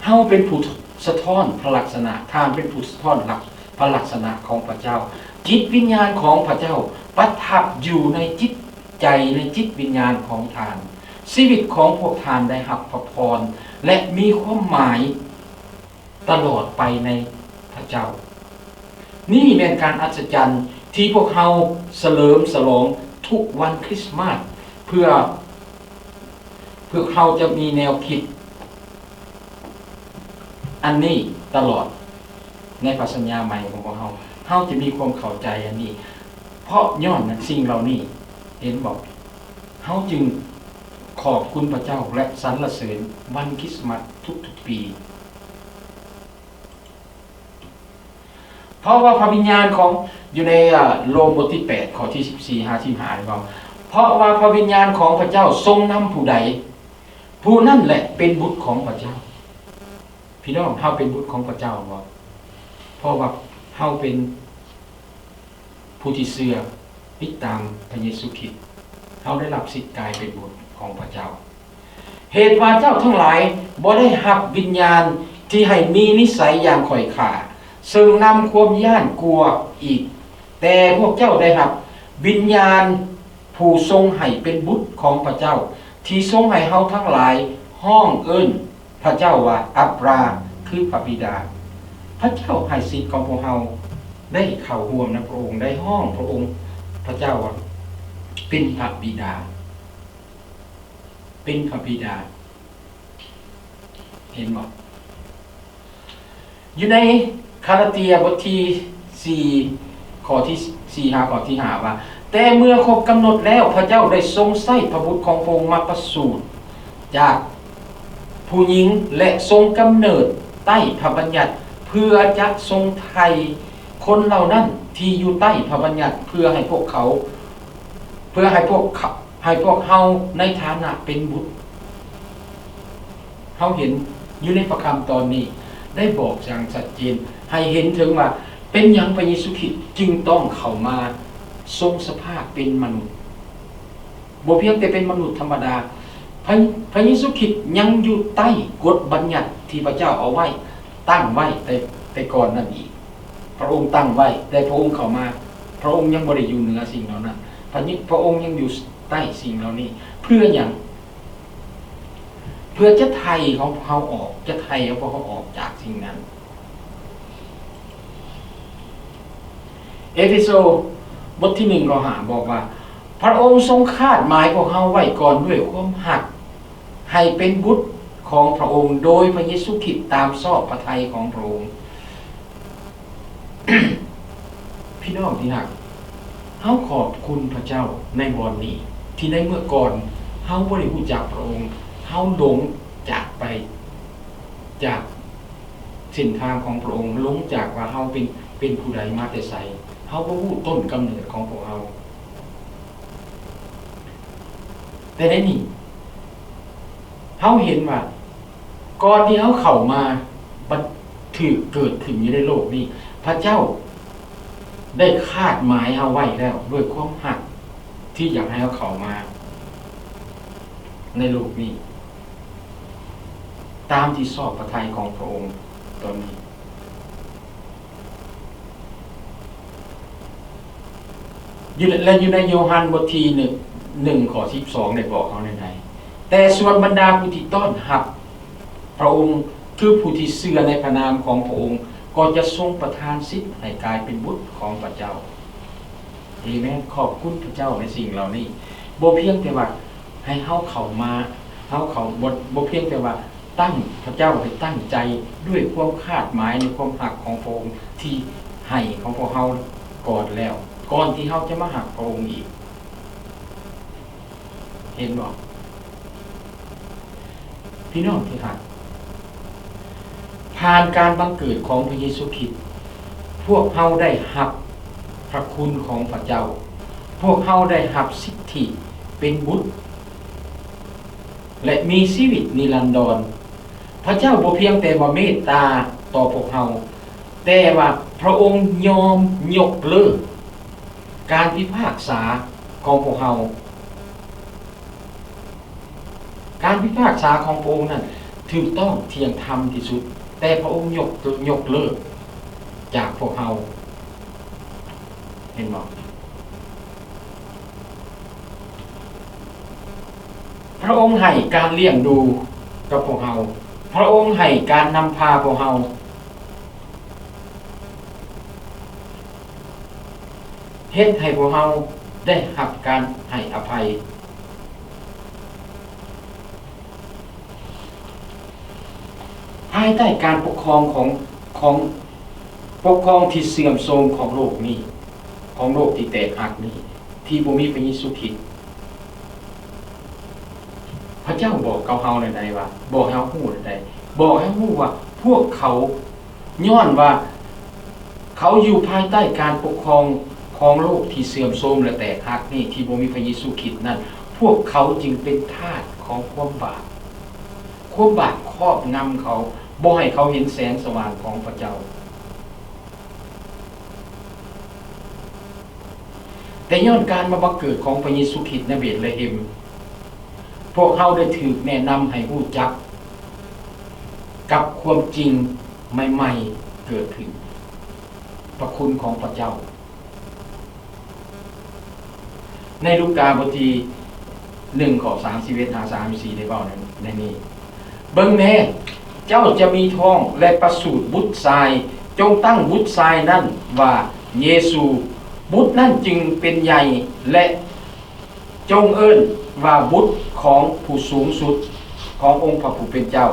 ເຮົາເປັນຜູ້ສະທ້ອນພະລັກສະນະ, ທ່ານເປັນຜູ້ສະທ້ອນລັກ ພະລັກສະນະຂອງພະເຈົ້າ. ຈິດວິນຍານຂອງພະເຈົ້າປະທັບຢູ່ໃນຈິດໃຈ, ໃນຈິດວິນຍານຂອງທ່ານ. ຊີວິດຂອງພວກທ່ານໄດ້ຮັບພະພອນ ແລະ ມີຄວາມໝາຍຕະຫຼອດໄປໃນພະເຈົ້າ. ນີ້ແມ່ນການອັດສະຈັນທີ່ພວກເຮົາສະເຫຼີມສະຫຼອງທຸກວັນຄຣິສມາດ ເພື່ອ ພວກເຮົາຈະມີແນວຄິດອັນນີ້ຕະຫຼອດໃນພະສັນຍາໃໝ່ຂອງພວກເຮົາ. ເຮົາຈະມີຄວາມເຂົ້າໃຈອັນນີ້ ເພາະຍ້ອນສິ່ງເຫຼົ່ານີ້. ເຫັນບໍ່? ເຮົາຈຶ່ງຂອບຄຸນພະເຈົ້າ ແລະ ສັນລະເສີນວັນຄຣິສມາດທຸກໆປີ. ເພາະວ່າພະວິນຍານຂອງ ຢູ່ໃນ ອາ ໂລມບົດທີແປດ ຂໍ້ທີສິບສີ່ຫາສິບຫ້ານີ້ເວົ້າ, ເພາະວ່າພະວິນຍານຂອງພະເຈົ້າຊົງນຳຜູ້ໃດ, ຜູ້ນັ້ນແຫຼະເປັນບຸດຂອງພະເຈົ້າ. ພີ່ນ້ອງ, ເຮົາເປັນບຸດຂອງພະເຈົ້າບໍ່? ເພາະວ່າເຮົາເປັນ ຜູ້ທີ່ເຊື່ອຕິດຕາມພະເຢຊູຄຣິດ, ເຮົາໄດ້ຮັບສິດກາຍເປັນບຸດຂອງພະເຈົ້າ. ເຫດວ່າເຈົ້າທັງຫຼາຍບໍ່ໄດ້ຮັບວິນຍານທີ່ໃຫ້ມີນິໄສຢ່າງຂ້ອຍຂ້າ, ເຊິ່ງນຳຄວາມຢ້ານກົວອີກ, ແຕ່ພວກເຈົ້າໄດ້ຮັບວິນຍານ ຜູ້ຊົງໃຫ້ເປັນບຸດຂອງພະເຈົ້າ, ທີ່ຊົງໃຫ້ເຮົາທັງຫຼາຍຮ້ອງເອີ້ນພະເຈົ້າວ່າ ອັບບາ, ຄືພະບິດາ. ພະເຈົ້າໃຫ້ສິດຂອງພວກເຮົາໄດ້ເຂົ້າຮ່ວມນຳພະອົງ, ໄດ້ຮ້ອງພະອົງ, ພະເຈົ້າວ່າ ເປັນພະບິດາ, ເປັນພະບິດາ. ເຫັນບໍ່? ຢູ່ໃນກາລາເຕຍບົດທີສີ່ ຂໍ້ທີສີ່ຫາຂໍ້ທີຫ້າວ່າ, ແຕ່ເມື່ອຄົບກຳນົດແລ້ວ, ພະເຈົ້າໄດ້ຊົງໃຊ້ພະບຸດຂອງພະອົງມາປະສູດຈາກຜູ້ຍິງ ແລະ ຊົງກຳເນີດໃຕ້ພະບັນຍັດ ເພື່ອຈະຊົງໄຖ່ຄົນເຫຼົ່ານັ້ນທີ່ຢູ່ໃຕ້ພະບັນຍັດ ເພື່ອໃຫ້ພວກເຂົາ, ເພື່ອໃຫ້ພວກເຂົາ, ໃຫ້ພວກເຮົາໃນຖານະເປັນບຸດ. ເຮົາເຫັນຢູ່ໃນພະຄຳຕອນນີ້ໄດ້ບອກຢ່າງຊັດເຈນ ໃຫ້ເຫັນເຖິງວ່າເປັນຫຍັງພະເຢຊູຄຣິດຈຶ່ງຕ້ອງເຂົ້າມາຊົງສະພາບເປັນມະນຸດ. ບໍ່ພຽງແຕ່ເປັນມະນຸດທຳມະດາ, ພະ, ພະເຢຊູຄຣິດຍັງຢູ່ໃຕ້ກົດບັນຍັດທີ່ພະເຈົ້າເອົາໄວ້, ຕັ້ງໄວ້ແຕ່, ແຕ່ກ່ອນນັ້ນອີກ. ພະອົງຕັ້ງໄວ້, ແຕ່ພະອົງເຂົ້າມາ, ພະອົງຍັງບໍ່ໄດ້ຢູ່ເໜືອສິ່ງເຫຼົ່ານັ້ນ. ພະ, ພະອົງຍັງຢູ່ໃຕ້ສິ່ງເຫຼົ່ານີ້. ເພື່ອຫຍັງ? ເພື່ອຈະໄຖ່ຂອງພວກເຮົາອອກ, ຈະໄຖ່ເອົາພວກເຮົາອອກຈາກສິ່ງນັ້ນ. ເອເຟໂຊ ບົດທີໜຶ່ງ ຂໍ້ຫ້າ ບອກວ່າ, ພະອົງຊົງຄາດໝາຍພວກເຮົາໄວ້ກ່ອນດ້ວຍຄວາມຮັກ, ໃຫ້ເປັນບຸດຂອງພະອົງໂດຍພະເຢຊູຄຣິດຕາມຊອບພະໄທຂອງພະອົງ. ພີ່ນ້ອງທີ່ຮັກ, ເຮົາຂອບຄຸນພະເຈົ້າໃນບ່ອນນີ້ ທີ່ໃນເມື່ອກ່ອນເຮົາບໍ່ໄດ້ຮູ້ຈັກພະອົງ, ເຮົາຫຼົງຈາກໄປຈາກເສັ້ນທາງຂອງພະອົງ, ຫຼົງຈາກວ່າເຮົາເປັນ, ເປັນຜູ້ໃດມາແຕ່ໃສ, ເຮົາບໍ່ຮູ້ຕົ້ນກຳເນີດຂອງພວກເຮົາ. ແຕ່ໃນນີ້ ເຮົາເຫັນວ່າ ກ່ອນທີ່ເຮົາເຂົ້າມາ ບັດຖືກເກີດຂຶ້ນຢູ່ໃນໂລກນີ້, ພະເຈົ້າໄດ້ຄາດໝາຍເຮົາໄວ້ແລ້ວ ດ້ວຍຄວາມຮັກທີ່ຢາກໃຫ້ເຮົາເຂົ້າມາໃນໂລກນີ້ ຕາມທີ່ຊອບພະໄທຂອງພະອົງຕອນນີ້. ຢູ່ໃນ, ແລະ ຢູ່ໃນໂຍຮັນບົດທີໜຶ່ງ ໜຶ່ງ ຂໍ້ສິບສອງ ໄດ້ບອກເຮົາແນວໃດ? ແຕ່ສ່ວນບັນດາຜູ້ທີ່ຕ້ອນຮັບ ພະອົງຄືຜູ້ທີ່ເຊື່ອໃນພະນາມຂອງພະອົງ ກໍຈະຊົງປະທານສິດໃຫ້ກາຍເປັນບຸດຂອງພະເຈົ້າ. ເອເມນ. ຂອບຄຸນພະເຈົ້າໃນສິ່ງເຫຼົ່ານີ້. ບໍ່ພຽງແຕ່ວ່າໃຫ້ເຮົາເຂົ້າມາ, ເຮົາເຂົ້າ, ບໍ່, ບໍ່ພຽງແຕ່ວ່າຕັ້ງ, ພະເຈົ້າໄດ້ຕັ້ງໃຈດ້ວຍຄວາມຄາດໝາຍໃນຄວາມຮັກຂອງພະອົງທີ່ໃຫ້ຂອງພວກເຮົາກ່ອນແລ້ວ, ກ່ອນທີ່ເຮົາຈະມາຮັກພະອົງອີກ. ເຫັນບໍ່? ພີ່ນ້ອງທີ່ຮັກ, ຜ່ານການບັງເກີດຂອງພະເຢຊູຄຣິດ, ພວກເຮົາໄດ້ຮັບພະຄຸນຂອງພະເຈົ້າ. ພວກເຮົາໄດ້ຮັບສິດທິເປັນບຸດ ແລະ ມີຊີວິດນິລັນດອນ. ພະເຈົ້າບໍ່ພຽງແຕ່ວ່າເມດຕາຕໍ່ພວກເຮົາ, ແຕ່ວ່າພະອົງຍອມຍົກເລີກການພິພາກສາຂອງພວກເຮົາ. ການພິພາກສາຂອງພະອົງນັ້ນຖືກຕ້ອງ, ທ່ຽງທຳທີ່ສຸດ, ແຕ່ພະອົງຍົກ, ຍົກເລີກຈາກພວກເຮົາ. ເຫັນບໍ່? ພະອົງໃຫ້ການລ້ຽງດູກັບພວກເຮົາ. ພະອົງໃຫ້ການນຳພາພວກເຮົາ. ເຮັດໃຫ້ພວກເຮົາໄດ້ຮັບການໃຫ້ອະໄພ. ພາຍໃຕ້ການປົກຄອງຂອງ, ຂອງ, ປົກຄອງທີ່ເສື່ອມໂຊມຂອງໂລກນີ້, ຂອງໂລກທີ່ແຕກຫັກນີ້, ທີ່ບໍ່ມີພະເຢຊູຄຣິດ. ພະເຈົ້າບອກກັບເຮົາແນວໃດວະ? ບອກໃຫ້ເຮົາຮູ້ແນວໃດ? ບອກໃຫ້ເຮົາຮູ້ວ່າພວກເຂົາ, ຍ້ອນວ່າເຂົາຢູ່ພາຍໃຕ້ການປົກຄອງຂອງໂລກທີ່ເສື່ອມໂຊມ ແລະ ແຕກຫັກນີ້, ທີ່ບໍ່ມີພະເຢຊູຄຣິດນັ້ນ, ພວກເຂົາຈຶ່ງເປັນທາດຂອງຄວາມບາບ. ຄວາມບາບຄອບງຳເຂົາ, ບໍ່ໃຫ້ເຂົາເຫັນແສງສະຫວ່າງຂອງພະເຈົ້າ. ແຕ່ຍ້ອນການມາບັງເກີດຂອງພະເຢຊູຄຣິດໃນເບດລະເຮັມ, ພວກເຮົາໄດ້ຖືກແນະນຳໃຫ້ຮູ້ຈັກກັບຄວາມຈິງໃໝ່ໆເກີດຂຶ້ນ, ພະຄຸນຂອງພະເຈົ້າ. ໃນລູກາບົດທີໜຶ່ງ ຂໍ້ສາມສິບເອັດຫາສາມສິບສີ່ ໄດ້ເວົ້າໃນ, ໃນນີ້, ເບິ່ງແນ່, ເຈົ້າຈະມີທ້ອງ ແລະ ປະສູດບຸດຊາຍ, ຈົ່ງຕັ້ງບຸດຊາຍນັ້ນວ່າເຢຊູ. ບຸດນັ້ນຈຶ່ງເປັນໃຫຍ່ ແລະ ຈົ່ງເອີ້ນວ່າບຸດຂອງຜູ້ສູງສຸດ, ຂອງອົງພະຜູ້ເປັນເຈົ້າ.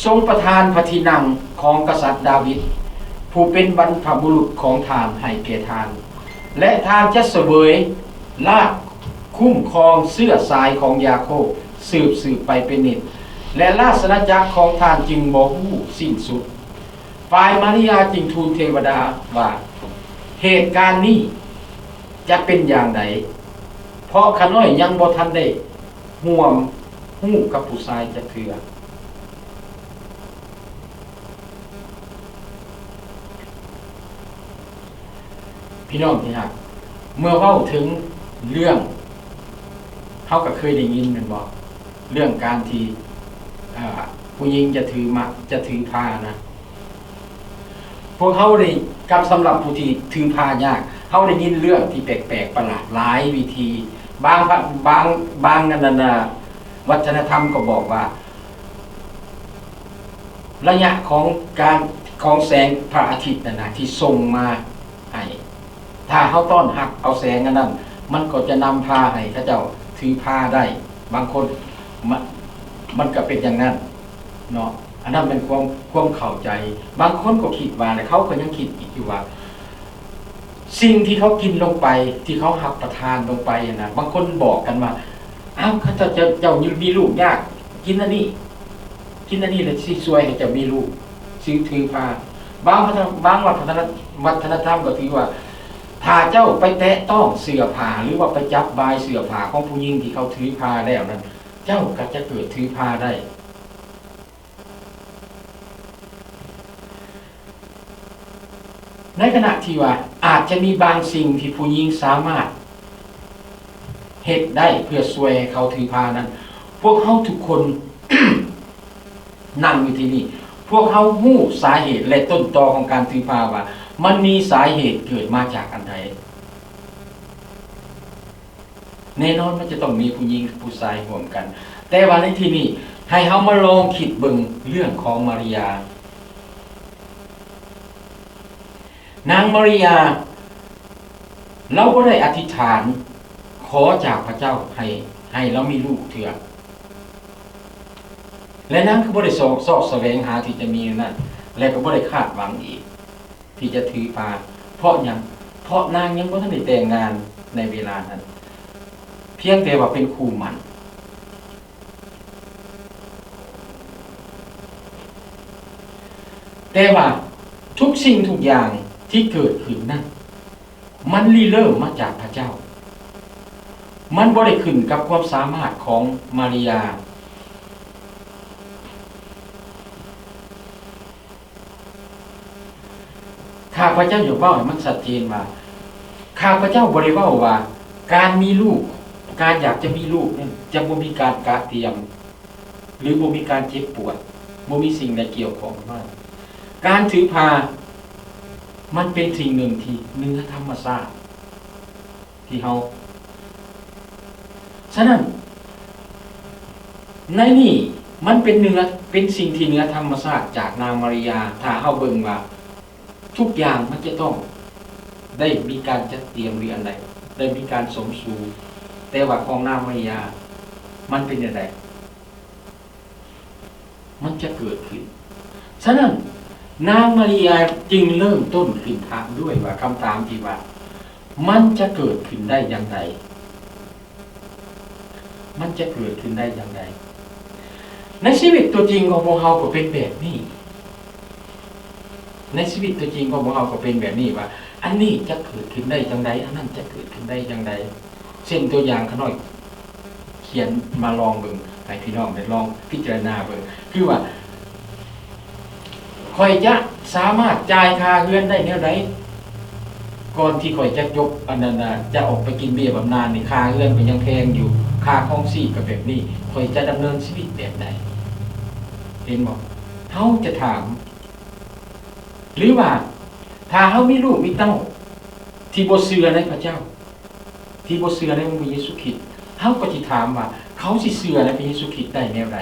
ຊົງປະທານພະທີ່ນັ່ງຂອງກະສັດດາວິດ, ຜູ້ເປັນບັນພະບຸລຸດຂອງທ່ານໃຫ້ແກ່ທ່ານ, ແລະ ທ່ານຈະສະເຫວີຍລາດຄຸ້ມຄອງເຊື້ອສາຍຂອງຢາໂຄບສືບໆໄປເປັນນິດ, ແລະ ລາຊະອານາຈັກຂອງທ່ານຈຶ່ງບໍ່ຮູ້ສິ້ນສຸດ. ຝ່າຍມາລິຍາຈຶ່ງທູນເທວະດາວ່າ, ເຫດການນີ້ຈະເປັນຢ່າງໃດ? ເພາະຂ້ານ້ອຍຍັງບໍ່ທັນໄດ້ຮ່ວມຮູ້ກັບຜູ້ຊາຍຈັກເທື່ອ. ພີ່ນ້ອງທີ່ຮັກ, ເມື່ອເວົ້າເຖິງເລື່ອງ, ເຮົາກໍເຄີຍໄດ້ຍິນແມ່ນບໍ່? ເລື່ອງການທີ່, ເອີ, ຜູ້ຍິງຈະຖືມາ, ຈະຖືພານະ. ພວກເຮົາໄດ້, ກັບສຳລັບຜູ້ທີ່ຖືພາຍາກ, ເຮົາໄດ້ຍິນເລື່ອງທີ່ແປກໆປະຫຼາດຫຼາຍວິທີ. ບາງ, ບາງ, ບາງອັນນັ້ນນະ, ວັດທະນະທຳກໍບອກວ່າ ໄລຍະຂອງການ, ຂອງແສງພະອາທິດນັ້ນນະ ທີ່ສົ່ງມາໃຫ້, ຖ້າເຮົາຕ້ອນຮັບເອົາແສງອັນນັ້ນ, ມັນກໍຈະນຳພາໃຫ້ເຂົາເຈົ້າຖືພາໄດ້. ບາງຄົນ ມັນ, ມັນກໍເປັນຢ່າງນັ້ນເນາະ. ອັນນັ້ນແມ່ນຄວາມ, ຄວາມເຂົ້າໃຈ. ບາງຄົນກໍຄິດວ່າ, ແລະ ເຂົາກໍຍັງຄິດອີກຢູ່ວ່າ, ສິ່ງທີ່ເຂົາກິນລົງໄປ, ທີ່ເຂົາຮັບປະທານລົງໄປນະ, ບາງຄົນບອກກັນວ່າ, ອ້າວ, ເຈົ້າ, ເຈົ້າ, ເຈົ້າມີລູກຍາກ, ກິນອັນນີ້, ກິນອັນນີ້ແລ້ວຊິຊ່ວຍໃຫ້ເຈົ້າມີລູກ, ຊິຖືພາ. ບາງ, ບາງວັດທະນະ, ວັດທະນະທຳກໍຖືວ່າ, ຖ້າເຈົ້າໄປແຕະຕ້ອງເສື້ອຜ້າ ຫຼືວ່າໄປຈັບບາຍເສື້ອຜ້າຂອງຜູ້ຍິງທີ່ເຂົາຖືພາແລ້ວນັ້ນ, ເຈົ້າກໍຈະເກີດຖືພາໄດ້. ໃນຂະນະທີ່ວ່າອາດຈະມີບາງສິ່ງທີ່ຜູ້ຍິງສາມາດເຮັດໄດ້ເພື່ອຊ່ວຍໃຫ້ເຂົາຖືພານັ້ນ, ພວກເຮົາທຸກຄົນນັ່ງຢູ່ທີ່ນີ້, ພວກເຮົາຮູ້ສາເຫດ ແລະ ຕົ້ນຕໍຂອງການຖືພາວ່າ ມັນມີສາເຫດເກີດມາຈາກອັນໃດ. ແນ່ນອນມັນຈະຕ້ອງມີຜູ້ຍິງກັບຜູ້ຊາຍຮ່ວມກັນ. ແຕ່ວ່າໃນທີ່ນີ້ ໃຫ້ເຮົາມາລອງຄິດເບິ່ງເລື່ອງຂອງມາລິຍາ. ນາງມາລິຍາ ລາວບໍ່ໄດ້ອະທິຖານຂໍຈາກພະເຈົ້າໃຫ້ ໃຫ້ລາວມີລູກເທື່ອ. ແລະ ນາງກໍບໍ່ໄດ້ຊອກ ຊອກສະແຫວງຫາທີ່ຈະມີນັ້ນ ແລະ ກໍບໍ່ໄດ້ຄາດຫວັງອີກທີ່ຈະຖືພາ. ເພາະຫຍັງ? ເພາະນາງຍັງບໍ່ທັນໄດ້ແຕ່ງງານໃນເວລານັ້ນ, ພຽງແຕ່ວ່າເປັນຄູ່ໝັ້ນ. ແຕ່ວ່າທຸກສິ່ງທຸກຢ່າງທີ່ເກີດຂຶ້ນນັ້ນ ມັນລິເລີ່ມມາຈາກພະເຈົ້າ. ມັນບໍ່ໄດ້ຂຶ້ນກັບຄວາມສາມາດຂອງມາລິຍາ. ຂ້າພະເຈົ້າຢາກເວົ້າໃຫ້ມັນຊັດເຈນວ່າ ຂ້າພະເຈົ້າບໍ່ໄດ້ເວົ້າວ່າການມີລູກ, ການຢາກຈະມີລູກນັ້ນຈະບໍ່ມີການກະກຽມ ຫຼື ບໍ່ມີການເຈັບປວດ, ບໍ່ມີສິ່ງໃດກ່ຽວຂ້ອງກັບມັນ. ການຖືພາມັນເປັນສິ່ງໜຶ່ງທີ່ເໜືອທຳມະຊາດ ທີ່ເຮົາ, ສະນັ້ນ ໃນນີ້ມັນເປັນເໜືອ, ເປັນສິ່ງທີ່ເໜືອທຳມະຊາດຈາກນາງມາລິຍາ. ຖ້າເຮົາເບິ່ງວ່າທຸກຢ່າງມັນຈະຕ້ອງໄດ້ມີການຈັດຕຽມ ຫຼື ອັນໃດ ໄດ້ມີການສົມສູ່, ແຕ່ວ່າຂອງນາງມາລິຍາມັນເປັນແນວໃດ? ມັນຈະເກີດຂຶ້ນ. ສະນັ້ນ ນາງມາລິຍາຈຶ່ງເລີ່ມຕົ້ນຂຶ້ນຖາມດ້ວຍວ່າ ຄຳຖາມທີ່ວ່າ ມັນຈະເກີດຂຶ້ນໄດ້ຢ່າງໃດ? ມັນຈະເກີດຂຶ້ນໄດ້ຢ່າງໃດ? ໃນຊີວິດຕົວຈິງຂອງພວກເຮົາກໍເປັນແບບນີ້. ໃນຊີວິດຕົວຈິງຂອງພວກເຮົາກໍເປັນແບບນີ້ ວ່າອັນນີ້ຈະເກີດຂຶ້ນໄດ້ຈັ່ງໃດ, ອັນນັ້ນຈະເກີດຂຶ້ນໄດ້ຈັ່ງໃດ. ເຊັ່ນຕົວຢ່າງ ຂ້ານ້ອຍຂຽນມາລອງເບິ່ງ ໃຫ້ພີ່ນ້ອງໄດ້ລອງພິຈາລະນາເບິ່ງ ຄືວ່າ ຂ້ອຍຈະສາມາດຈ່າຍຄ່າເຮືອນໄດ້ແນວໃດ? ກ່ອນທີ່ຂ້ອຍຈະຈົບ ອັນນັ້ນນະ ຈະອອກໄປກິນເບ້ຍບຳນານນີ້ ຄ່າເຮືອນກໍຍັງແພງຢູ່, ຄ່າຄອງຊີບກໍແບບນີ້, ຂ້ອຍຈະດຳເນີນຊີວິດແບບໃດ? ເຫັນບໍ່? ເຮົາຈະຖາມ. ຫຼືວ່າ ຖ້າເຮົາມີລູກມີເຕົ້າທີ່ບໍ່ເຊື່ອໃນພະເຈົ້າ, ທີ່ບໍ່ເຊື່ອໃນອົງພະເຢຊູຄຣິດ, ເຮົາກໍຊິຖາມວ່າ ເຂົາຊິເຊື່ອໃນພະເຢຊູຄຣິດໄດ້ແນວໃດ?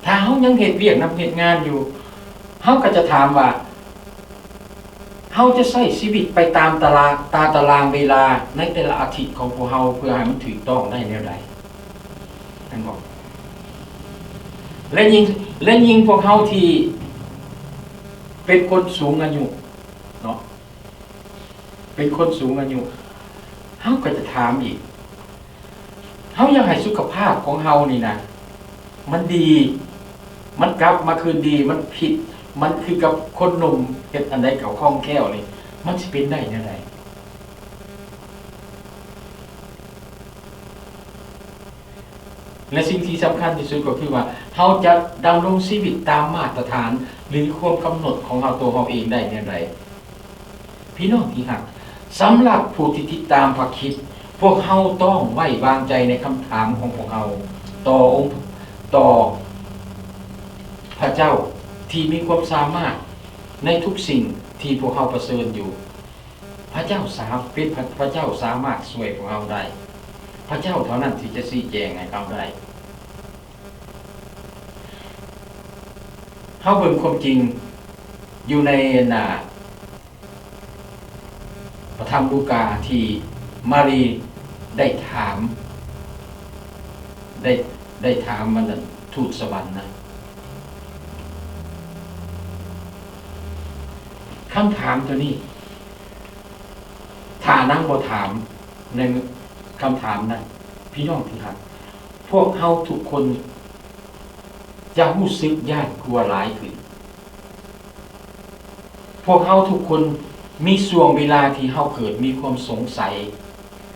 ຖ້າເຮົາຍັງເຮັດວຽກນຳເຮັດງານຢູ່, ເຮົາກໍຈະຖາມວ່າ ເຮົາຈະໃຊ້ຊີວິດໄປຕາມຕາລາງ, ຕາຕະລາງເວລາໃນແຕ່ລະອາທິດຂອງພວກເຮົາ ເພື່ອໃຫ້ມັນຖືກຕ້ອງໄດ້ແນວໃດ? ແມ່ນບໍ່? ແລະ ຍິ່ງ, ແລະ ຍິ່ງພວກເຮົາທີ່ເປັນຄົນສູງອາຍຸເນາະ, ເປັນຄົນສູງອາຍຸ, ເຮົາກໍຈະຖາມອີກ, ເຮົາຢາກໃຫ້ສຸຂະພາບຂອງເຮົານີ້ນະ ມັນດີ, ມັນກັບມາຄືນດີ, ມັນຜິດ, ມັນຄືກັບຄົນໜຸ່ມເຮັດອັນໃດກໍຄ່ອງແຄ້ວນີ້, ມັນຊິເປັນໄດ້ແນວໃດ? ແລະ ສິ່ງທີ່ສຳຄັນທີ່ສຸດກໍຄືວ່າ ເຮົາຈະດຳລົງຊີວິດຕາມມາດຕະຖານ ຫຼື ຄວາມກຳນົດຂອງເຮົາ ຕົວເຮົາເອງໄດ້ແນວໃດ? ພີ່ນ້ອງທີ່ຮັກ, ສຳລັບຜູ້ທີ່ຕິດຕາມພະຄຣິດ, ພວກເຮົາຕ້ອງໄວ້ວາງໃຈໃນຄຳຖາມຂອງພວກເຮົາຕໍ່ອົງ, ຕໍ່ພະເຈົ້າທີ່ມີຄວາມສາມາດໃນທຸກສິ່ງທີ່ພວກເຮົາປະເຊີນຢູ່. ພະເຈົ້າສາ, ເປັນພະ, ພະເຈົ້າສາມາດຊ່ວຍພວກເຮົາໄດ້. ພະເຈົ້າເທົ່ານັ້ນທີ່ຈະຊີ້ແຈງໃຫ້ເຮົາໄດ້. ເຮົາເບິ່ງຄວາມຈິງຢູ່ໃນ ອັນນ່າ ພະທຳລູກາທີ່ມາຣີໄດ້ຖາມ, ໄດ້, ໄດ້ຖາມ ອັນນັ້ນ ທູດສະຫວັນນະ. ຄຳຖາມຕົວນີ້ ຖ້ານາງບໍ່ຖາມໃນຄຳຖາມນັ້ນ, ພີ່ນ້ອງທີ່ຮັກ, ພວກເຮົາທຸກຄົນຈະຮູ້ສຶກຢ້ານກົວຫຼາຍຂຶ້ນ. ພວກເຮົາທຸກຄົນມີຊ່ວງເວລາທີ່ເຮົາເກີດມີຄວາມສົງໄສ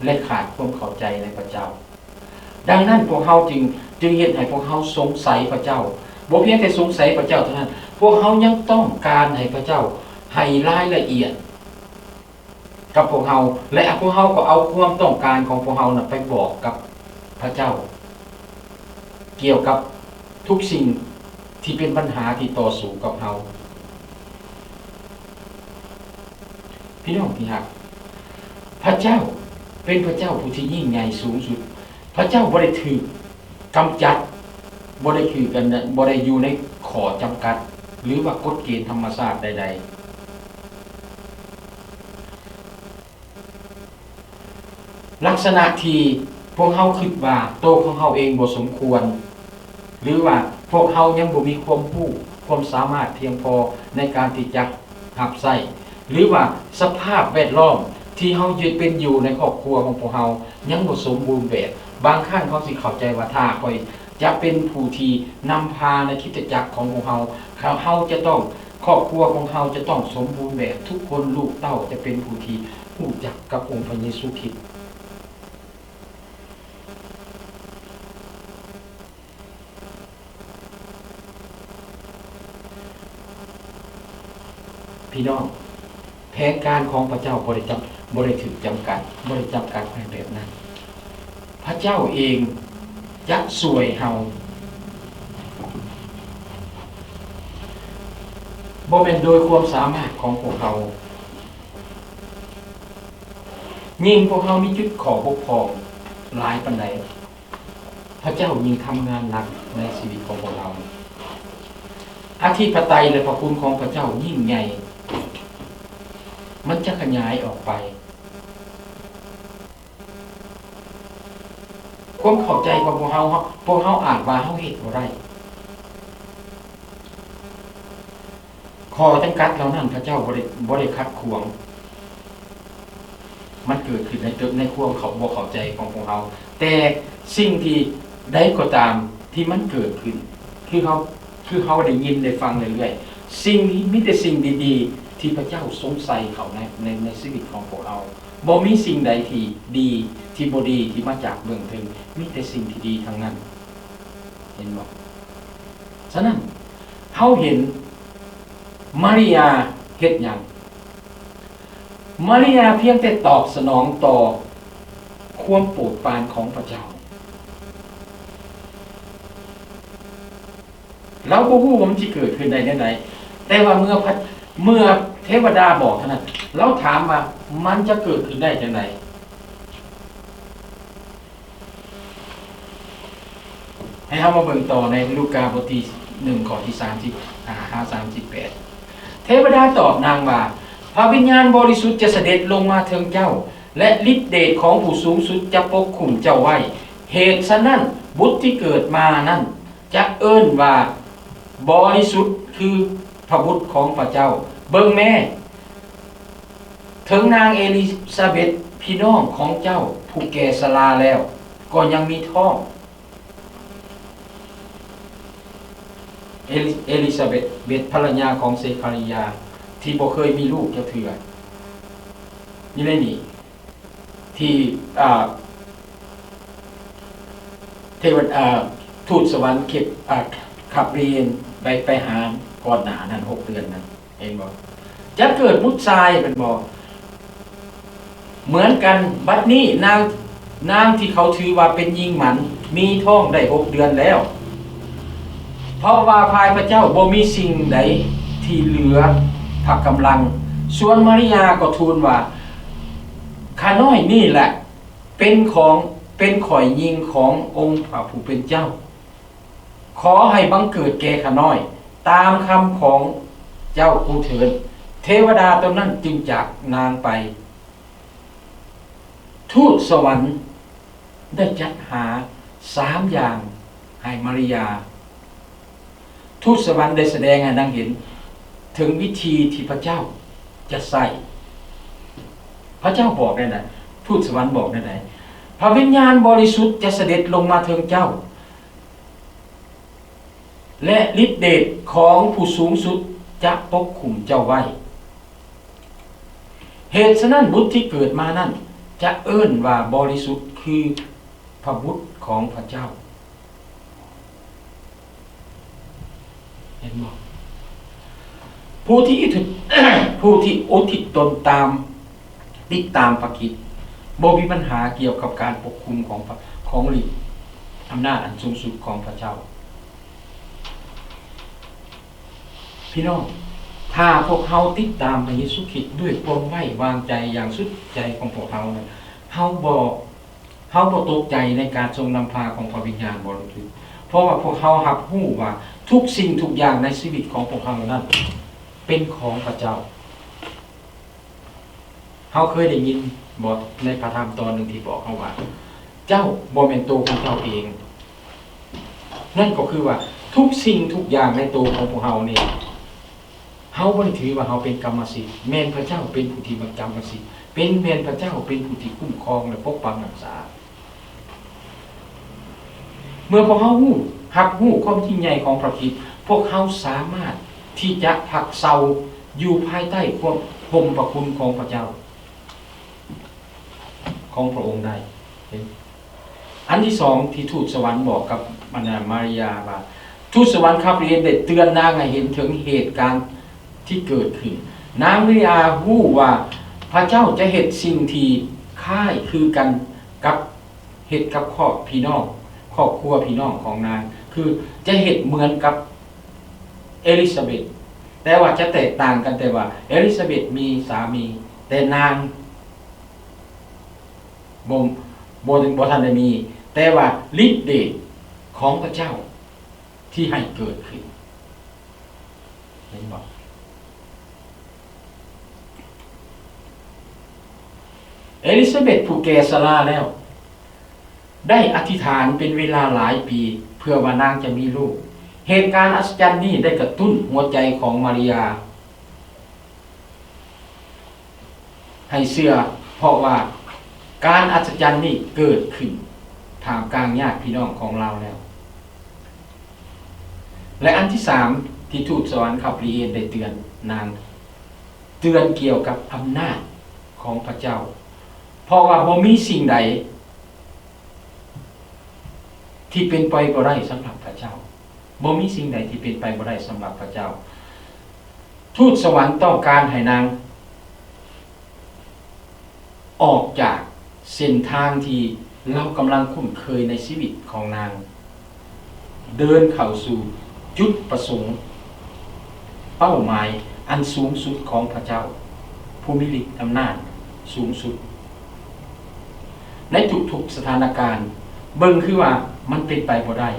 ແລະ ຂາດຄວາມເຂົ້າໃຈໃນພະເຈົ້າ. ດັ່ງນັ້ນ ພວກເຮົາຈຶ່ງ, ຈຶ່ງເຮັດໃຫ້ພວກເຮົາສົງໄສພະເຈົ້າ. ບໍ່ພຽງແຕ່ສົງໄສພະເຈົ້າເທົ່ານັ້ນ, ພວກເຮົາຍັງຕ້ອງການໃຫ້ພະເຈົ້າໃຫ້ລາຍລະອຽດກັບພວກເຮົາ ແລະ ພວກເຮົາກໍເອົາຄວາມຕ້ອງການຂອງພວກເຮົານັ້ນໄປບອກກັບພະເຈົ້າ ກ່ຽວກັບທຸກສິ່ງທີ່ເປັນບັນຫາທີ່ຕໍ່ສູ້ກັບເຮົາ. ພີ່ນ້ອງທີ່ຮັກ, ພະເຈົ້າເປັນພະເຈົ້າຜູ້ທີ່ຍິ່ງໃຫຍ່ສູງສຸດ. ພະເຈົ້າບໍ່ໄດ້ຖືກກຳຈັດ, ບໍ່ໄດ້ຖືກກັນ, ບໍ່ໄດ້ຢູ່ໃນຂໍ້ຈຳກັດ ຫຼືວ່າກົດເກນທຳມະຊາດໃດໆ. ລັກສະນະທີ່ພວກເຮົາຄິດວ່າໂຕຂອງເຮົາເອງບໍ່ສົມຄວນ ຫຼືວ່າພວກເຮົາຍັງບໍ່ມີຄວາມຮູ້, ຄວາມສາມາດພຽງພໍໃນການທີ່ຈະຮັບໃຊ້ ຫຼືວ່າສະພາບແວດລ້ອມທີ່ເຮົາຢູ່ເປັນຢູ່ໃນຄອບຄົວຂອງພວກເຮົາຍັງບໍ່ສົມບູນແບບ. ບາງຄັ້ງເຮົາຊິເຂົ້າໃຈວ່າ ຖ້າຂ້ອຍຈະເປັນຜູ້ທີ່ນຳພາໃນຄຣິສຕະຈັກຂອງພວກເຮົາ, ເຮົາຈະຕ້ອງ ຄອບຄົວຂອງເຮົາຈະຕ້ອງສົມບູນແບບ, ທຸກຄົນລູກເຕົ້າຈະເປັນຜູ້ທີ່ຮູ້ຈັກກັບອົງພະເຢຊູຄຣິດ. ພີ່ນ້ອງ, ແຜນການຂອງພະເຈົ້າບໍ່ໄດ້ຈຳ, ບໍ່ໄດ້ຖືກຈຳກັດ, ບໍ່ໄດ້ຈຳກັດໃຫ້ແບບນັ້ນ. ພະເຈົ້າເອງຈະຊ່ວຍເຮົາ, ບໍ່ແມ່ນໂດຍຄວາມສາມາດຂອງພວກເຮົາ. ຍິ່ງພວກເຮົາມີຈຸດຂໍ້ບົກຜ່ອງຫຼາຍປານໃດ, ພະເຈົ້າຍິ່ງທຳງານໜັກໃນຊີວິດຂອງພວກເຮົາ. ອະທິປະໄຕ ແລະ ພະຄຸນຂອງພະເຈົ້າຍິ່ງໃຫຍ່, ມັນຈະຂະຫຍາຍອອກໄປ. ຄວາມເຂົ້າໃຈຂອງພວກເຮົາ, ພວກເຮົາອາດວ່າເຮົາເຮັດບໍ່ໄດ້. ຂໍ້ຈຳກັດເຫຼົ່ານັ້ນພະເຈົ້າບໍ່ໄດ້, ບໍ່ໄດ້ຂັດຂວາງ. ມັນເກີດຂຶ້ນໃນ, ໃນຄວາມເຂົ້າ, ບໍ່ເຂົ້າໃຈຂອງພວກເຮົາ. ແຕ່ສິ່ງທີ່ໃດກໍຕາມທີ່ມັນເກີດຂຶ້ນ, ຄືເຮົາ, ຄືເຮົາໄດ້ຍິນໄດ້ຟັງເລື້ອຍໆ, ສິ່ງນີ້ມີແຕ່ສິ່ງດີໆທີ່ພະເຈົ້າຊົງໃສ່ເຂົ້າໃນ, ໃນ, ໃນຊີວິດຂອງພວກເຮົາ. ບໍ່ມີສິ່ງໃດທີ່ດີ, ທີ່ບໍ່ດີ, ທີ່ມາຈາກເບື້ອງເທິງ, ມີແຕ່ສິ່ງທີ່ດີທັງນັ້ນ. ເຫັນບໍ່? ສະນັ້ນ, ເຮົາເຫັນມາລິຍາເຮັດຫຍັງ? ມາລິຍາພຽງແຕ່ຕອບສະໜອງຕໍ່ຄວາມໂປດປານຂອງພະເຈົ້າ. ລາວບໍ່ຮູ້ວ່າມັນຊິເກີດຂຶ້ນໄດ້ແນວໃດ, ແຕ່ວ່າເມື່ອພະ, ເມື່ອເທວະດາບອກເທົ່ານັ້ນ, ລາວຖາມວ່າມັນຈະເກີດຂຶ້ນໄດ້ຈັ່ງໃດ? ໃຫ້ເຮົາມາເບິ່ງຕໍ່ໃນລູກາບົດທີໜຶ່ງ ຂໍ້ທີສາມສິບຫ້າຫາສາມສິບແປດ. ເທວະດາຕອບນາງວ່າ, ພະວິນຍານບໍລິສຸດຈະສະເດັດລົງມາເທິງເຈົ້າ, ແລະ ລິດເດດຂອງຜູ້ສູງສຸດຈະປົກຄຸມເຈົ້າໄວ້. ເຫດສະນັ້ນ, ບຸດທີ່ເກີດມານັ້ນຈະເອີ້ນວ່າບໍລິສຸດ ຄືພະບຸດຂອງພະເຈົ້າ. ເບິ່ງແມ້, ເຖິງນາງເອລິຊາເບັດ ພີ່ນ້ອງຂອງເຈົ້າຜູ້ແກ່ຊະລາແລ້ວ ກໍຍັງມີທ້ອງ. ເອລິ, ເອລິຊາເບັດ ເບັດ ພັນລະຍາຂອງເຊຄາຣິຍາ ທີ່ບໍ່ເຄີຍມີລູກຈັກເທື່ອ ຢູ່ໃນນີ້ ທີ່ ອ່າ ເທວະ ອ່າ ທູດສະຫວັນເຂັບ ອ່າ ຂັບເລນໄປ, ໄປຫາກ່ອນໜ້ານັ້ນ ຫົກເດືອນນັ້ນ. ເຫັນບໍ່? ຈະເກີດບຸດຊາຍແມ່ນບໍ່? ເໝືອນກັນ, ບັດນີ້ນາງ, ນາງທີ່ເຂົາຖືວ່າເປັນຍິງໝັນ ມີທ້ອງໄດ້ຫົກເດືອນແລ້ວ, ເພາະວ່າຝ່າຍພະເຈົ້າບໍ່ມີສິ່ງໃດທີ່ເຫຼືອພະກຳລັງ. ສ່ວນມາລິຍາກໍທູນວ່າ, ຂ້ານ້ອຍນີ້ແຫຼະ ເປັນຂອງ, ເປັນຂ້ອຍຍິງຂອງອົງພະຜູ້ເປັນເຈົ້າ. ຂໍໃຫ້ບັງເກີດແກ່ຂ້ານ້ອຍຕາມຄຳຂອງເຈົ້າຜູ້ເທີ້ນ. ເທວະດາຕົນນັ້ນຈຶ່ງຈາກນາງໄປ. ທູດສະຫວັນໄດ້ຈັດຫາສາມຢ່າງໃຫ້ມາລິຍາ. ທູດສະຫວັນໄດ້ສະແດງໃຫ້ນາງເຫັນເຖິງວິທີທີ່ພະເຈົ້າຈະໃຊ້. ພະເຈົ້າບອກແນວໃດ? ທູດສະຫວັນບອກແນວໃດ? ພະວິນຍານບໍລິສຸດຈະສະເດັດລົງມາເທິງເຈົ້າ ແລະ ລິດເດດຂອງຜູ້ສູງສຸດຈະປົກຄຸມເຈົ້າໄວ້. ເຫດສະນັ້ນ, ບຸດທີ່ເກີດມານັ້ນຈະເອີ້ນວ່າບໍລິສຸດ ຄືພະບຸດຂອງພະເຈົ້າ. ເຫັນບໍ່? ຜູ້ທີ່ອຸທິດ, ຜູ້ທີ່ອຸທິດຕົນຕາມ, ຕິດຕາມພະຄຣິດ ບໍ່ມີບັນຫາກ່ຽວກັບການປົກຄຸມຂອງ, ຂອງລິດອຳນາດອັນສູງສຸດຂອງພະເຈົ້າ. ພີ່ນ້ອງ, ພ ຖ້າພວກເຮົາຕິດຕາມພະເຢຊູຄຣິດດ້ວຍຄວາມໄວ້ວາງໃຈຢ່າງສຸດໃຈຂອງພວກເຮົານັ້ນ, ເຮົາບໍ່, ເຮົາບໍ່ຕົກໃຈໃນການຊົງນຳພາຂອງພະວິນຍານບໍລິສຸດ, ເພາະວ່າພວກເຮົາຮັບຮູ້ວ່າທຸກສິ່ງທຸກຢ່າງໃນຊີວິດຂອງພວກເຮົານັ້ນເປັນຂອງພະເຈົ້າ. ເຮົາເຄີຍໄດ້ຍິນບໍ່ ໃນພະທຳຕອນໜຶ່ງທີ່ບອກເຮົາວ່າ ເຈົ້າບໍ່ແມ່ນໂຕຂອງເຈົ້າເອງ? ນັ້ນກໍຄືວ່າທຸກສິ່ງທຸກຢ່າງໃນໂຕຂອງພວກເຮົານີ້ ເຮົາບໍ່ໄດ້ຖືວ່າເຮົາເປັນກຳມະສິດ, ແມ່ນພະເຈົ້າເປັນຜູ້ທີ່ກຳມະສິດ, ເປັນ, ແມ່ນພະເຈົ້າເປັນຜູ້ທີ່ຄຸ້ມຄອງ ແລະ ປົກປັກຮັກສາ. ເມື່ອພວກເຮົາຮູ້, ຮັບຮູ້ຄວາມຍິ່ງໃຫຍ່ຂອງພະຄຣິດ, ພວກເຮົາສາມາດທີ່ຈະພັກເຊົາຢູ່ພາຍໃຕ້ຄວາມ, ຮົ່ມພະຄຸນຂອງພະເຈົ້າ, ຂອງພະອົງໄດ້. ອັນທີສອງ ທີ່ທູດສະຫວັນບອກກັບມາລາຍາວ່າ, ທູດສະຫວັນຄາບຣຽນໄດ້ເຕືອນນາງໃຫ້ເຫັນເຖິງເຫດການທີ່ເກີດຂຶ້ນ. ນາງມາລາຍາຮູ້ວ່າພະເຈົ້າຈະເຮັດສິ່ງທີ່ຄ້າຍຄືກັນກັບ ເຮັດກັບຄອບພີ່ນ້ອງ, ຄອບຄົວພີ່ນ້ອງຂອງນາງ, ຄືຈະເຮັດເໝືອນກັບເອລິຊາເບັດ, ແຕ່ວ່າຈະແຕກຕ່າງກັນແຕ່ວ່າເອລິຊາເບັດມີສາມີ, ແຕ່ນາງບໍ່, ບໍ່, ບໍ່ທັນໄດ້ມີ, ແຕ່ວ່າລິດເດດຂອງພະເຈົ້າທີ່ໃຫ້ເກີດຂຶ້ນ. ເຫັນບໍ່? ເອລິຊາເບັດຜູ້ແກ່ຊະລາແລ້ວ ໄດ້ອະທິຖານເປັນເວລາຫຼາຍປີ ເພື່ອວ່ານາງຈະມີລູກ. ເຫດການອັດສະຈັນນີ້ໄດ້ກະຕຸ້ນຫົວໃຈຂອງມາລາຍາ ໃຫ້ເຊື່ອ, ເພາະວ່າການອັດສະຈັນນີ້ເກີດຂຶ້ນທ່າມກາງຍາດພີ່ນ້ອງຂອງລາວແລ້ວ. ແລະ ອັນທີສາມ ທີ່ທູດສະຫວັນຄາບຣຽນໄດ້ເຕືອນນາງ, ເຕືອນກ່ຽວກັບອຳນາດຂອງພະເຈົ້າ, ເພາະວ່າບໍ່ມີສິ່ງໃດ ທີ່ເປັນໄປບໍ່ໄດ້ສຳລັບພະເຈົ້າ. ບໍ່ມີສິ່ງໃດທີ່ເປັນໄປບໍ່ໄດ້ສຳລັບພະເຈົ້າ. ທູດສະຫວັນຕ້ອງການໃຫ້ນາງອອກຈາກເສັ້ນທາງທີ່ລາວກຳລັງຄຸ້ນເຄີຍໃນຊີວິດຂອງນາງ, ເດີນເຂົ້າສູ່ຈຸດປະສົງ ເປົ້າໝາຍອັນສູງສຸດຂອງພະເຈົ້າ ຜູ້ມີລິດອຳນາດສູງສຸດ. ໃນທຸກໆສະຖານະການ ເບິ່ງຄືວ່າມັນເປັນໄປບໍ່ໄດ້,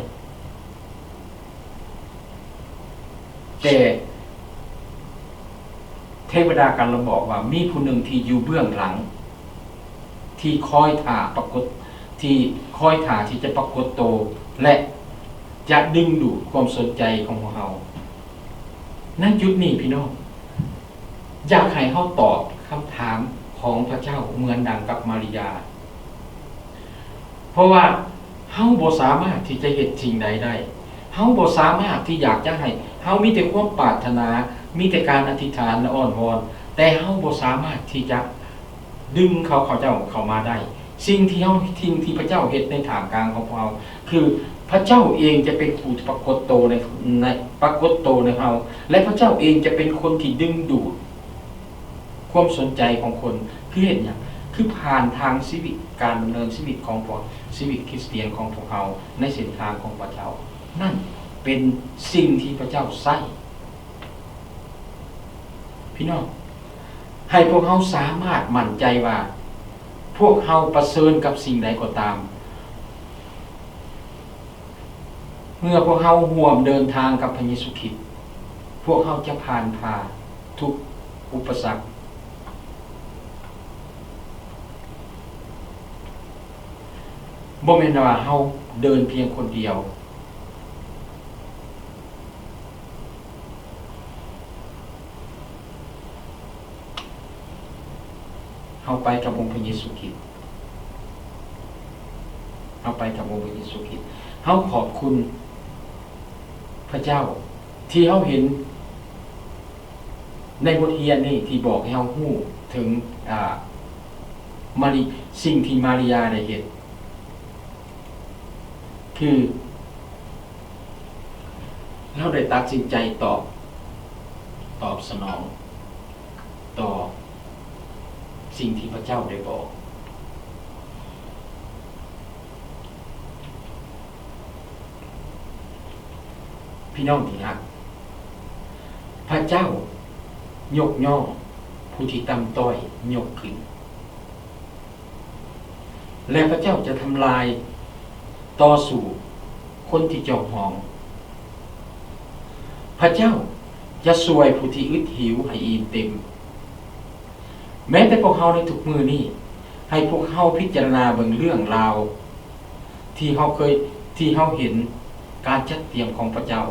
ແຕ່ເທວະດາກຳລັງບອກວ່າມີຜູ້ໜຶ່ງທີ່ຢູ່ເບື້ອງຫຼັງ ທີ່ຄອຍຖ້າປາກົດ, ທີ່ຄອຍຖ້າທີ່ຈະປາກົດໂຕ ແລະ ຈະດຶງດູດຄວາມສົນໃຈຂອງພວກເຮົາ. ໃນຈຸດນີ້ພີ່ນ້ອງ, ຢາກໃຫ້ເຮົາຕອບຄຳຖາມຂອງພະເຈົ້າເໝືອນດັ່ງກັບມາລາຍາ, ເພາະວ່າເຮົາບໍ່ສາມາດທີ່ຈະເຮັດສິ່ງໃດໄດ້. ເຮົາບໍ່ສາມາດທີ່ຢາກຈະໃຫ້, ເຮົາມີແຕ່ຄວາມປາດຖະໜາ, ມີແຕ່ການອະທິຖານ ແລະ ອ້ອນວອນ, ແຕ່ເຮົາບໍ່ສາມາດທີ່ຈະ ດຶງເຂົາ, ເຂົາເຈົ້າເຂົ້າມາໄດ້. ສິ່ງທີ່ເຮົາ, ສິ່ງທີ່ພະເຈົ້າເຮັດໃນທ່າມກາງຂອງພວກເຮົາ ຄືພະເຈົ້າເອງຈະເປັນຜູ້ປາກົດໂຕໃນ, ໃນ, ປາກົດໂຕໃນເຮົາ ແລະ ພະເຈົ້າເອງຈະເປັນຄົນທີ່ດຶງດູດຄວາມສົນໃຈຂອງຄົນ. ຄືເຮັດຫຍັງ? ຄືຜ່ານທາງຊີວິດ, ການດຳເນີນຊີວິດຂອງພວກ, ຊີວິດຄຣິສຕຽນຂອງພວກເຮົາໃນເສັ້ນທາງຂອງພະເຈົ້າ. ນັ້ນເປັນສິ່ງທີ່ພະເຈົ້າໃຊ້. ພີ່ນ້ອງ, ໃຫ້ພວກເຮົາສາມາດໝັ້ນໃຈວ່າ ພວກເຮົາປະເຊີນກັບສິ່ງໃດກໍຕາມ, ເມື່ອພວກເຮົາຮ່ວມເດີນທາງກັບພະເຢຊູຄຣິດ, ພວກເຮົາຈະຜ່ານຜ່າທຸກອຸປະສັກ. ບໍ່ແມ່ນວ່າເຮົາເດີນພຽງຄົນດຽວ. ເຮົາໄປກັບອົງພະເຢຊູຄຣິດ. ເຮົາໄປກັບອົງພະເຢຊູຄຣິດ. ເຮົາຂອບຄຸນພະເຈົ້າທີ່ເຮົາເຫັນໃນບົດຮຽນນີ້ ທີ່ບອກໃຫ້ເຮົາຮູ້ເຖິງ, ອາ, ມາລິ, ສິ່ງທີ່ມາລາຍາໄດ້ເຮັດ. ຄືລາວໄດ້ຕັດສິນໃຈຕອບ, ຕອບສະໜອງຕໍ່ສິ່ງທີ່ພະເຈົ້າໄດ້ບອກ. ພີ່ນ້ອງທີ່ຮັກ, ພະເຈົ້າ ຍົກຍ້ອງຜູ້ທີ່ຕ່ຳຕ້ອຍຍົກຂຶ້ນ, ແລະ ພະເຈົ້າຈະທຳລາຍຕໍ່ສູ້ຄົນທີ່ຈອງຫອງ. ພະເຈົ້າຈະຊ່ວຍຜູ້ທີ່ອຶດຫິວໃຫ້ອີ່ມເຕັມ. ແມ້ແຕ່ພວກເຮົາໃນທຸກມື້ນີ້, ໃຫ້ພວກເຮົາພິຈາລະນາເບິ່ງເລື່ອງລາວທີ່ເຮົາເຄີຍ, ທີ່ເຮົາເຫັນການຈັດຕຽມຂອງພະເຈົ້າ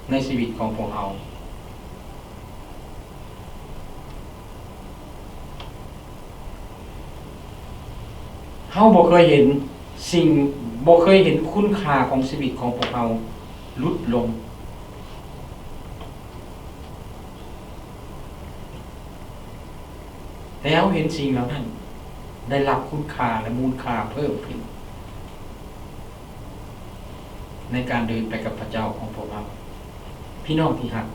ໃນຊີວິດຂອງພວກເຮົາ. ເຮົາບໍ່ເຄີຍເຫັນສິ່ງ, ບໍ່ເຄີຍເຫັນຄຸນຄ່າຂອງຊີວິດຂອງພວກເຮົາຫຼຸດລົງ. ແຕ່ເຮົາເຫັນສິ່ງເຫຼົ່ານັ້ນໄດ້ຮັບຄຸນຄ່າ ແລະ ມູນຄ່າເພີ່ມຂຶ້ນໃນການເດີນໄປກັບພະເຈົ້າຂອງພວກເຮົາ. ພີ່ນ້ອງທີ່ຮັກ,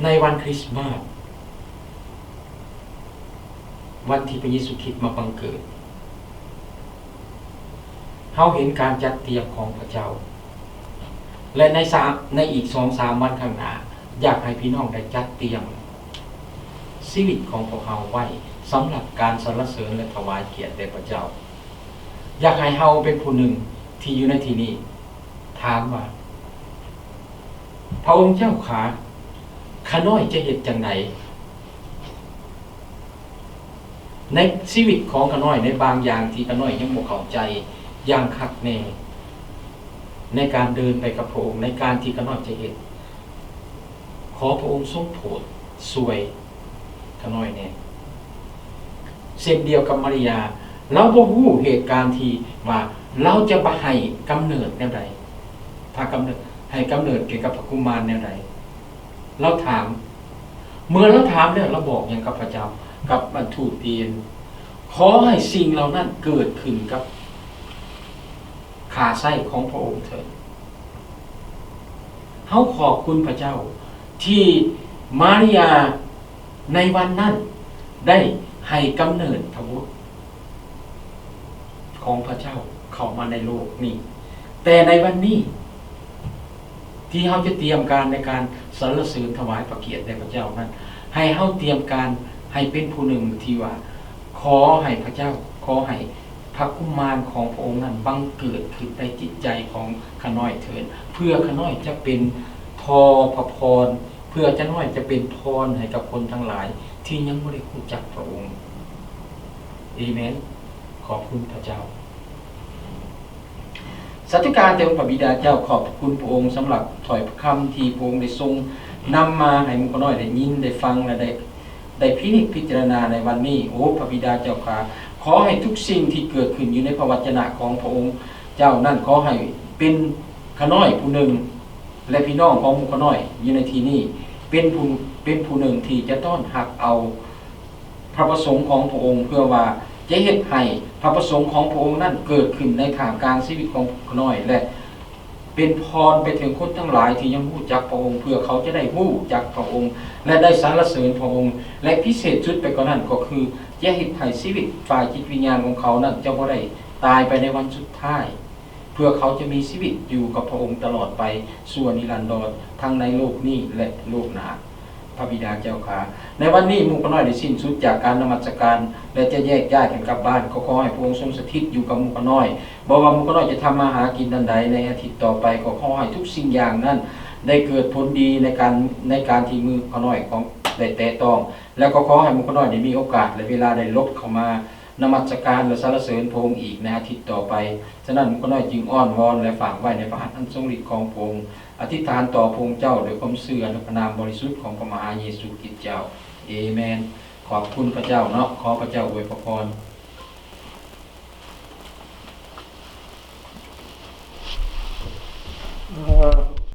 ໃນວັນຄຣິສມາດ, ວັນທີ່ພະເຢຊູຄຣິດມາບັງເກີດ, ເຮົາເຫັນການຈັດຕຽມຂອງພະເຈົ້າ ແລະ ໃນສາມ, ໃນອີກສອງສາມວັນຂ້າງໜ້າ, ຢາກໃຫ້ພີ່ນ້ອງໄດ້ຈັດຕຽມຊີວິດຂອງພວກເຮົາໄວ້ສຳລັບການສັນລະເສີນ ແລະ ຖວາຍກຽດແດ່ພະເຈົ້າ. ຢາກໃຫ້ເຮົາເປັນຜູ້ໜຶ່ງທີ່ຢູ່ໃນທີ່ນີ້ຖາມວ່າ, ພະອົງເຈົ້າຂ້າ, ຂ້ານ້ອຍຈະເຮັດຈັ່ງໃດ? ໃນຊີວິດຂອງຂ້ານ້ອຍ, ໃນບາງຢ່າງທີ່ຂ້ານ້ອຍຍັງບໍ່ເຂົ້າໃຈຢ່າງຄັກແນ່ ໃນການເດີນໄປກັບພະອົງ, ໃນການທີ່ຂ້ານ້ອຍຈະເຮັດ, ຂໍພະອົງຊົງໂປດຊ່ວຍຂ້ານ້ອຍແນ່. ເຊັ່ນດຽວກັບມາລິຍາ, ລາວບໍ່ຮູ້ເຫດການທີ່ວ່າລາວຈະໃຫ້ກຳເນີດແນວໃດ, ພາກຳເນີດ, ໃຫ້ກຳເນີດແກ່ກັບພະກຸມານແນວໃດ. ລາວຖາມ, ເມື່ອລາວຖາມແລ້ວ, ລາວບອກຫຍັງກັບພະເຈົ້າ, ກັບບັນທູດເຕີນ? ຂໍໃຫ້ສິ່ງເຫຼົ່ານັ້ນເກີດຂຶ້ນກັບຂ້າໃຊ້ຂອງພະອົງເຖີດ. ເຮົາຂອບຄຸນພະເຈົ້າທີ່ມາລິຍາໃນວັນນັ້ນໄດ້ໃຫ້ກຳເນີດທະບຸດ ຂອງພະເຈົ້າເຂົ້າມາໃນໂລກນີ້. ແຕ່ໃນວັນນີ້ ທີ່ເຮົາຈະຕຽມການໃນການສັນລະເສີນຖວາຍພະກຽດແດ່ພະເຈົ້ານັ້ນ, ໃຫ້ເຮົາຕຽມການໃຫ້ເປັນຜູ້ໜຶ່ງທີ່ວ່າ ຂໍໃຫ້ພະເຈົ້າ, ຂໍໃຫ້ພະກຸມານຂອງພະອົງນັ້ນບັງເກີດຂຶ້ນໃນຈິດໃຈຂອງຂ້ານ້ອຍເທີ້ນ, ເພື່ອຂ້ານ້ອຍຈະເປັນທໍ່ພະພອນ, ເພື່ອຂ້ານ້ອຍຈະເປັນພອນໃຫ້ກັບຄົນທັງຫຼາຍທີ່ຍັງບໍ່ໄດ້ຮູ້ຈັກພະອົງ. ເອເມນ. ຂອບຄຸນພະເຈົ້າ. ສາທຸການແດ່ອົງພະບິດາເຈົ້າ, ຂອບພະຄຸນພະອົງສຳລັບຖ້ອຍຄຳທີ່ພະອົງໄດ້ຊົງນຳມາໃຫ້ໝູ່ຂ້ານ້ອຍໄດ້ຍິນ, ໄດ້ຟັງ ແລະ ໄດ້, ໄດ້ພິນິດພິຈາລະນາໃນວັນນີ້. ໂອ ພະບິດາເຈົ້າຂ້າ, ຂໍໃຫ້ທຸກສິ່ງທີ່ເກີດຂຶ້ນຢູ່ໃນພະວັດຈະນະຂອງພະອົງເຈົ້ານັ້ນ, ຂໍໃຫ້ເປັນຂ້ານ້ອຍຜູ້ໜຶ່ງ ແລະ ພີ່ນ້ອງຂອງໝູ່ຂ້ານ້ອຍຢູ່ໃນທີ່ນີ້ ເປັນຜູ້, ເປັນຜູ້ໜຶ່ງທີ່ຈະຕ້ອນຮັບເອົາ ພະປະສົງຂອງພະອົງ, ເພື່ອວ່າຈະເຮັດໃຫ້ພະປະສົງຂອງພະອົງນັ້ນເກີດຂຶ້ນໃນທ່າມກາງຊີວິດຂອງພວກຂ້ານ້ອຍ ແລະ ເປັນພອນໄປເຖິງຄົນທັງຫຼາຍທີ່ຍັງຮູ້ຈັກພະອົງ, ເພື່ອເຂົາຈະໄດ້ຮູ້ຈັກພະອົງ ແລະ ໄດ້ສັນລະເສີນພະອົງ, ແລະ ພິເສດສຸດໄປກວ່ານັ້ນກໍຄື ຈະເຮັດໃຫ້ຊີວິດຝ່າຍຈິດວິນຍານຂອງເຂົານັ້ນຈະບໍ່ໄດ້ຕາຍໄປໃນວັນສຸດທ້າຍ. ເພື່ອເຂົາຈະມີຊີວິດຢູ່ກັບພະອົງຕະຫຼອດໄປຊົ່ວນິລັນດອນ ທັງໃນໂລກນີ້ ແລະ ໂລກໜ້າ. ພະບິດາເຈົ້າຂ້າ, ໃນວັນນີ້ໝູ່ຂ້ານ້ອຍໄດ້ສິ້ນສຸດຈາກການນະມັດສະການ ແລະ ຈະແຍກຍ້າຍກັນກັບບ້ານ. ກໍຂໍໃຫ້ພະອົງຊົງສະຖິດຢູ່ກັບໝູ່ຂ້ານ້ອຍ. ບໍ່ວ່າໝູ່ຂ້ານ້ອຍຈະທຳມາຫາກິນອັນໃດໃນອາທິດຕໍ່ໄປ, ກໍຂໍໃຫ້ທຸກສິ່ງຢ່າງນັ້ນໄດ້ເກີດຜົນດີໃນການ, ໃນການທີ່ມືຂ້ານ້ອຍຂອງ, ໄດ້ແຕະຕ້ອງ. ແລະ ກໍຂໍໃຫ້ໝູ່ຂ້ານ້ອຍໄດ້ມີໂອກາດ ແລະ ເວລາໄດ້ຫຼົບເຂົ້າມາ ນະມັດສະການ ແລະ ສັນລະເສີນພະອົງອີກໃນອາທິດຕໍ່ໄປ. ສະນັ້ນ ໝູ່ຂ້ານ້ອຍຈຶ່ງອ້ອນວອນ ແລະ ຝາກໄວ້ໃນພະຫັດອັນຊົງລິດຂອງພະອົງ, ອະທິຖານຕໍ່ພະອົງເຈົ້າດ້ວຍຄວາມເຊື່ອໃນພະນາມບໍລິສຸດຂອງພະມະຫາເຢຊູຄຣິດເຈົ້າ. ເອເມນ. ຂອບຄຸນພະເຈົ້າເນາະ. ຂໍພະເຈົ້າອວຍພະພອນ.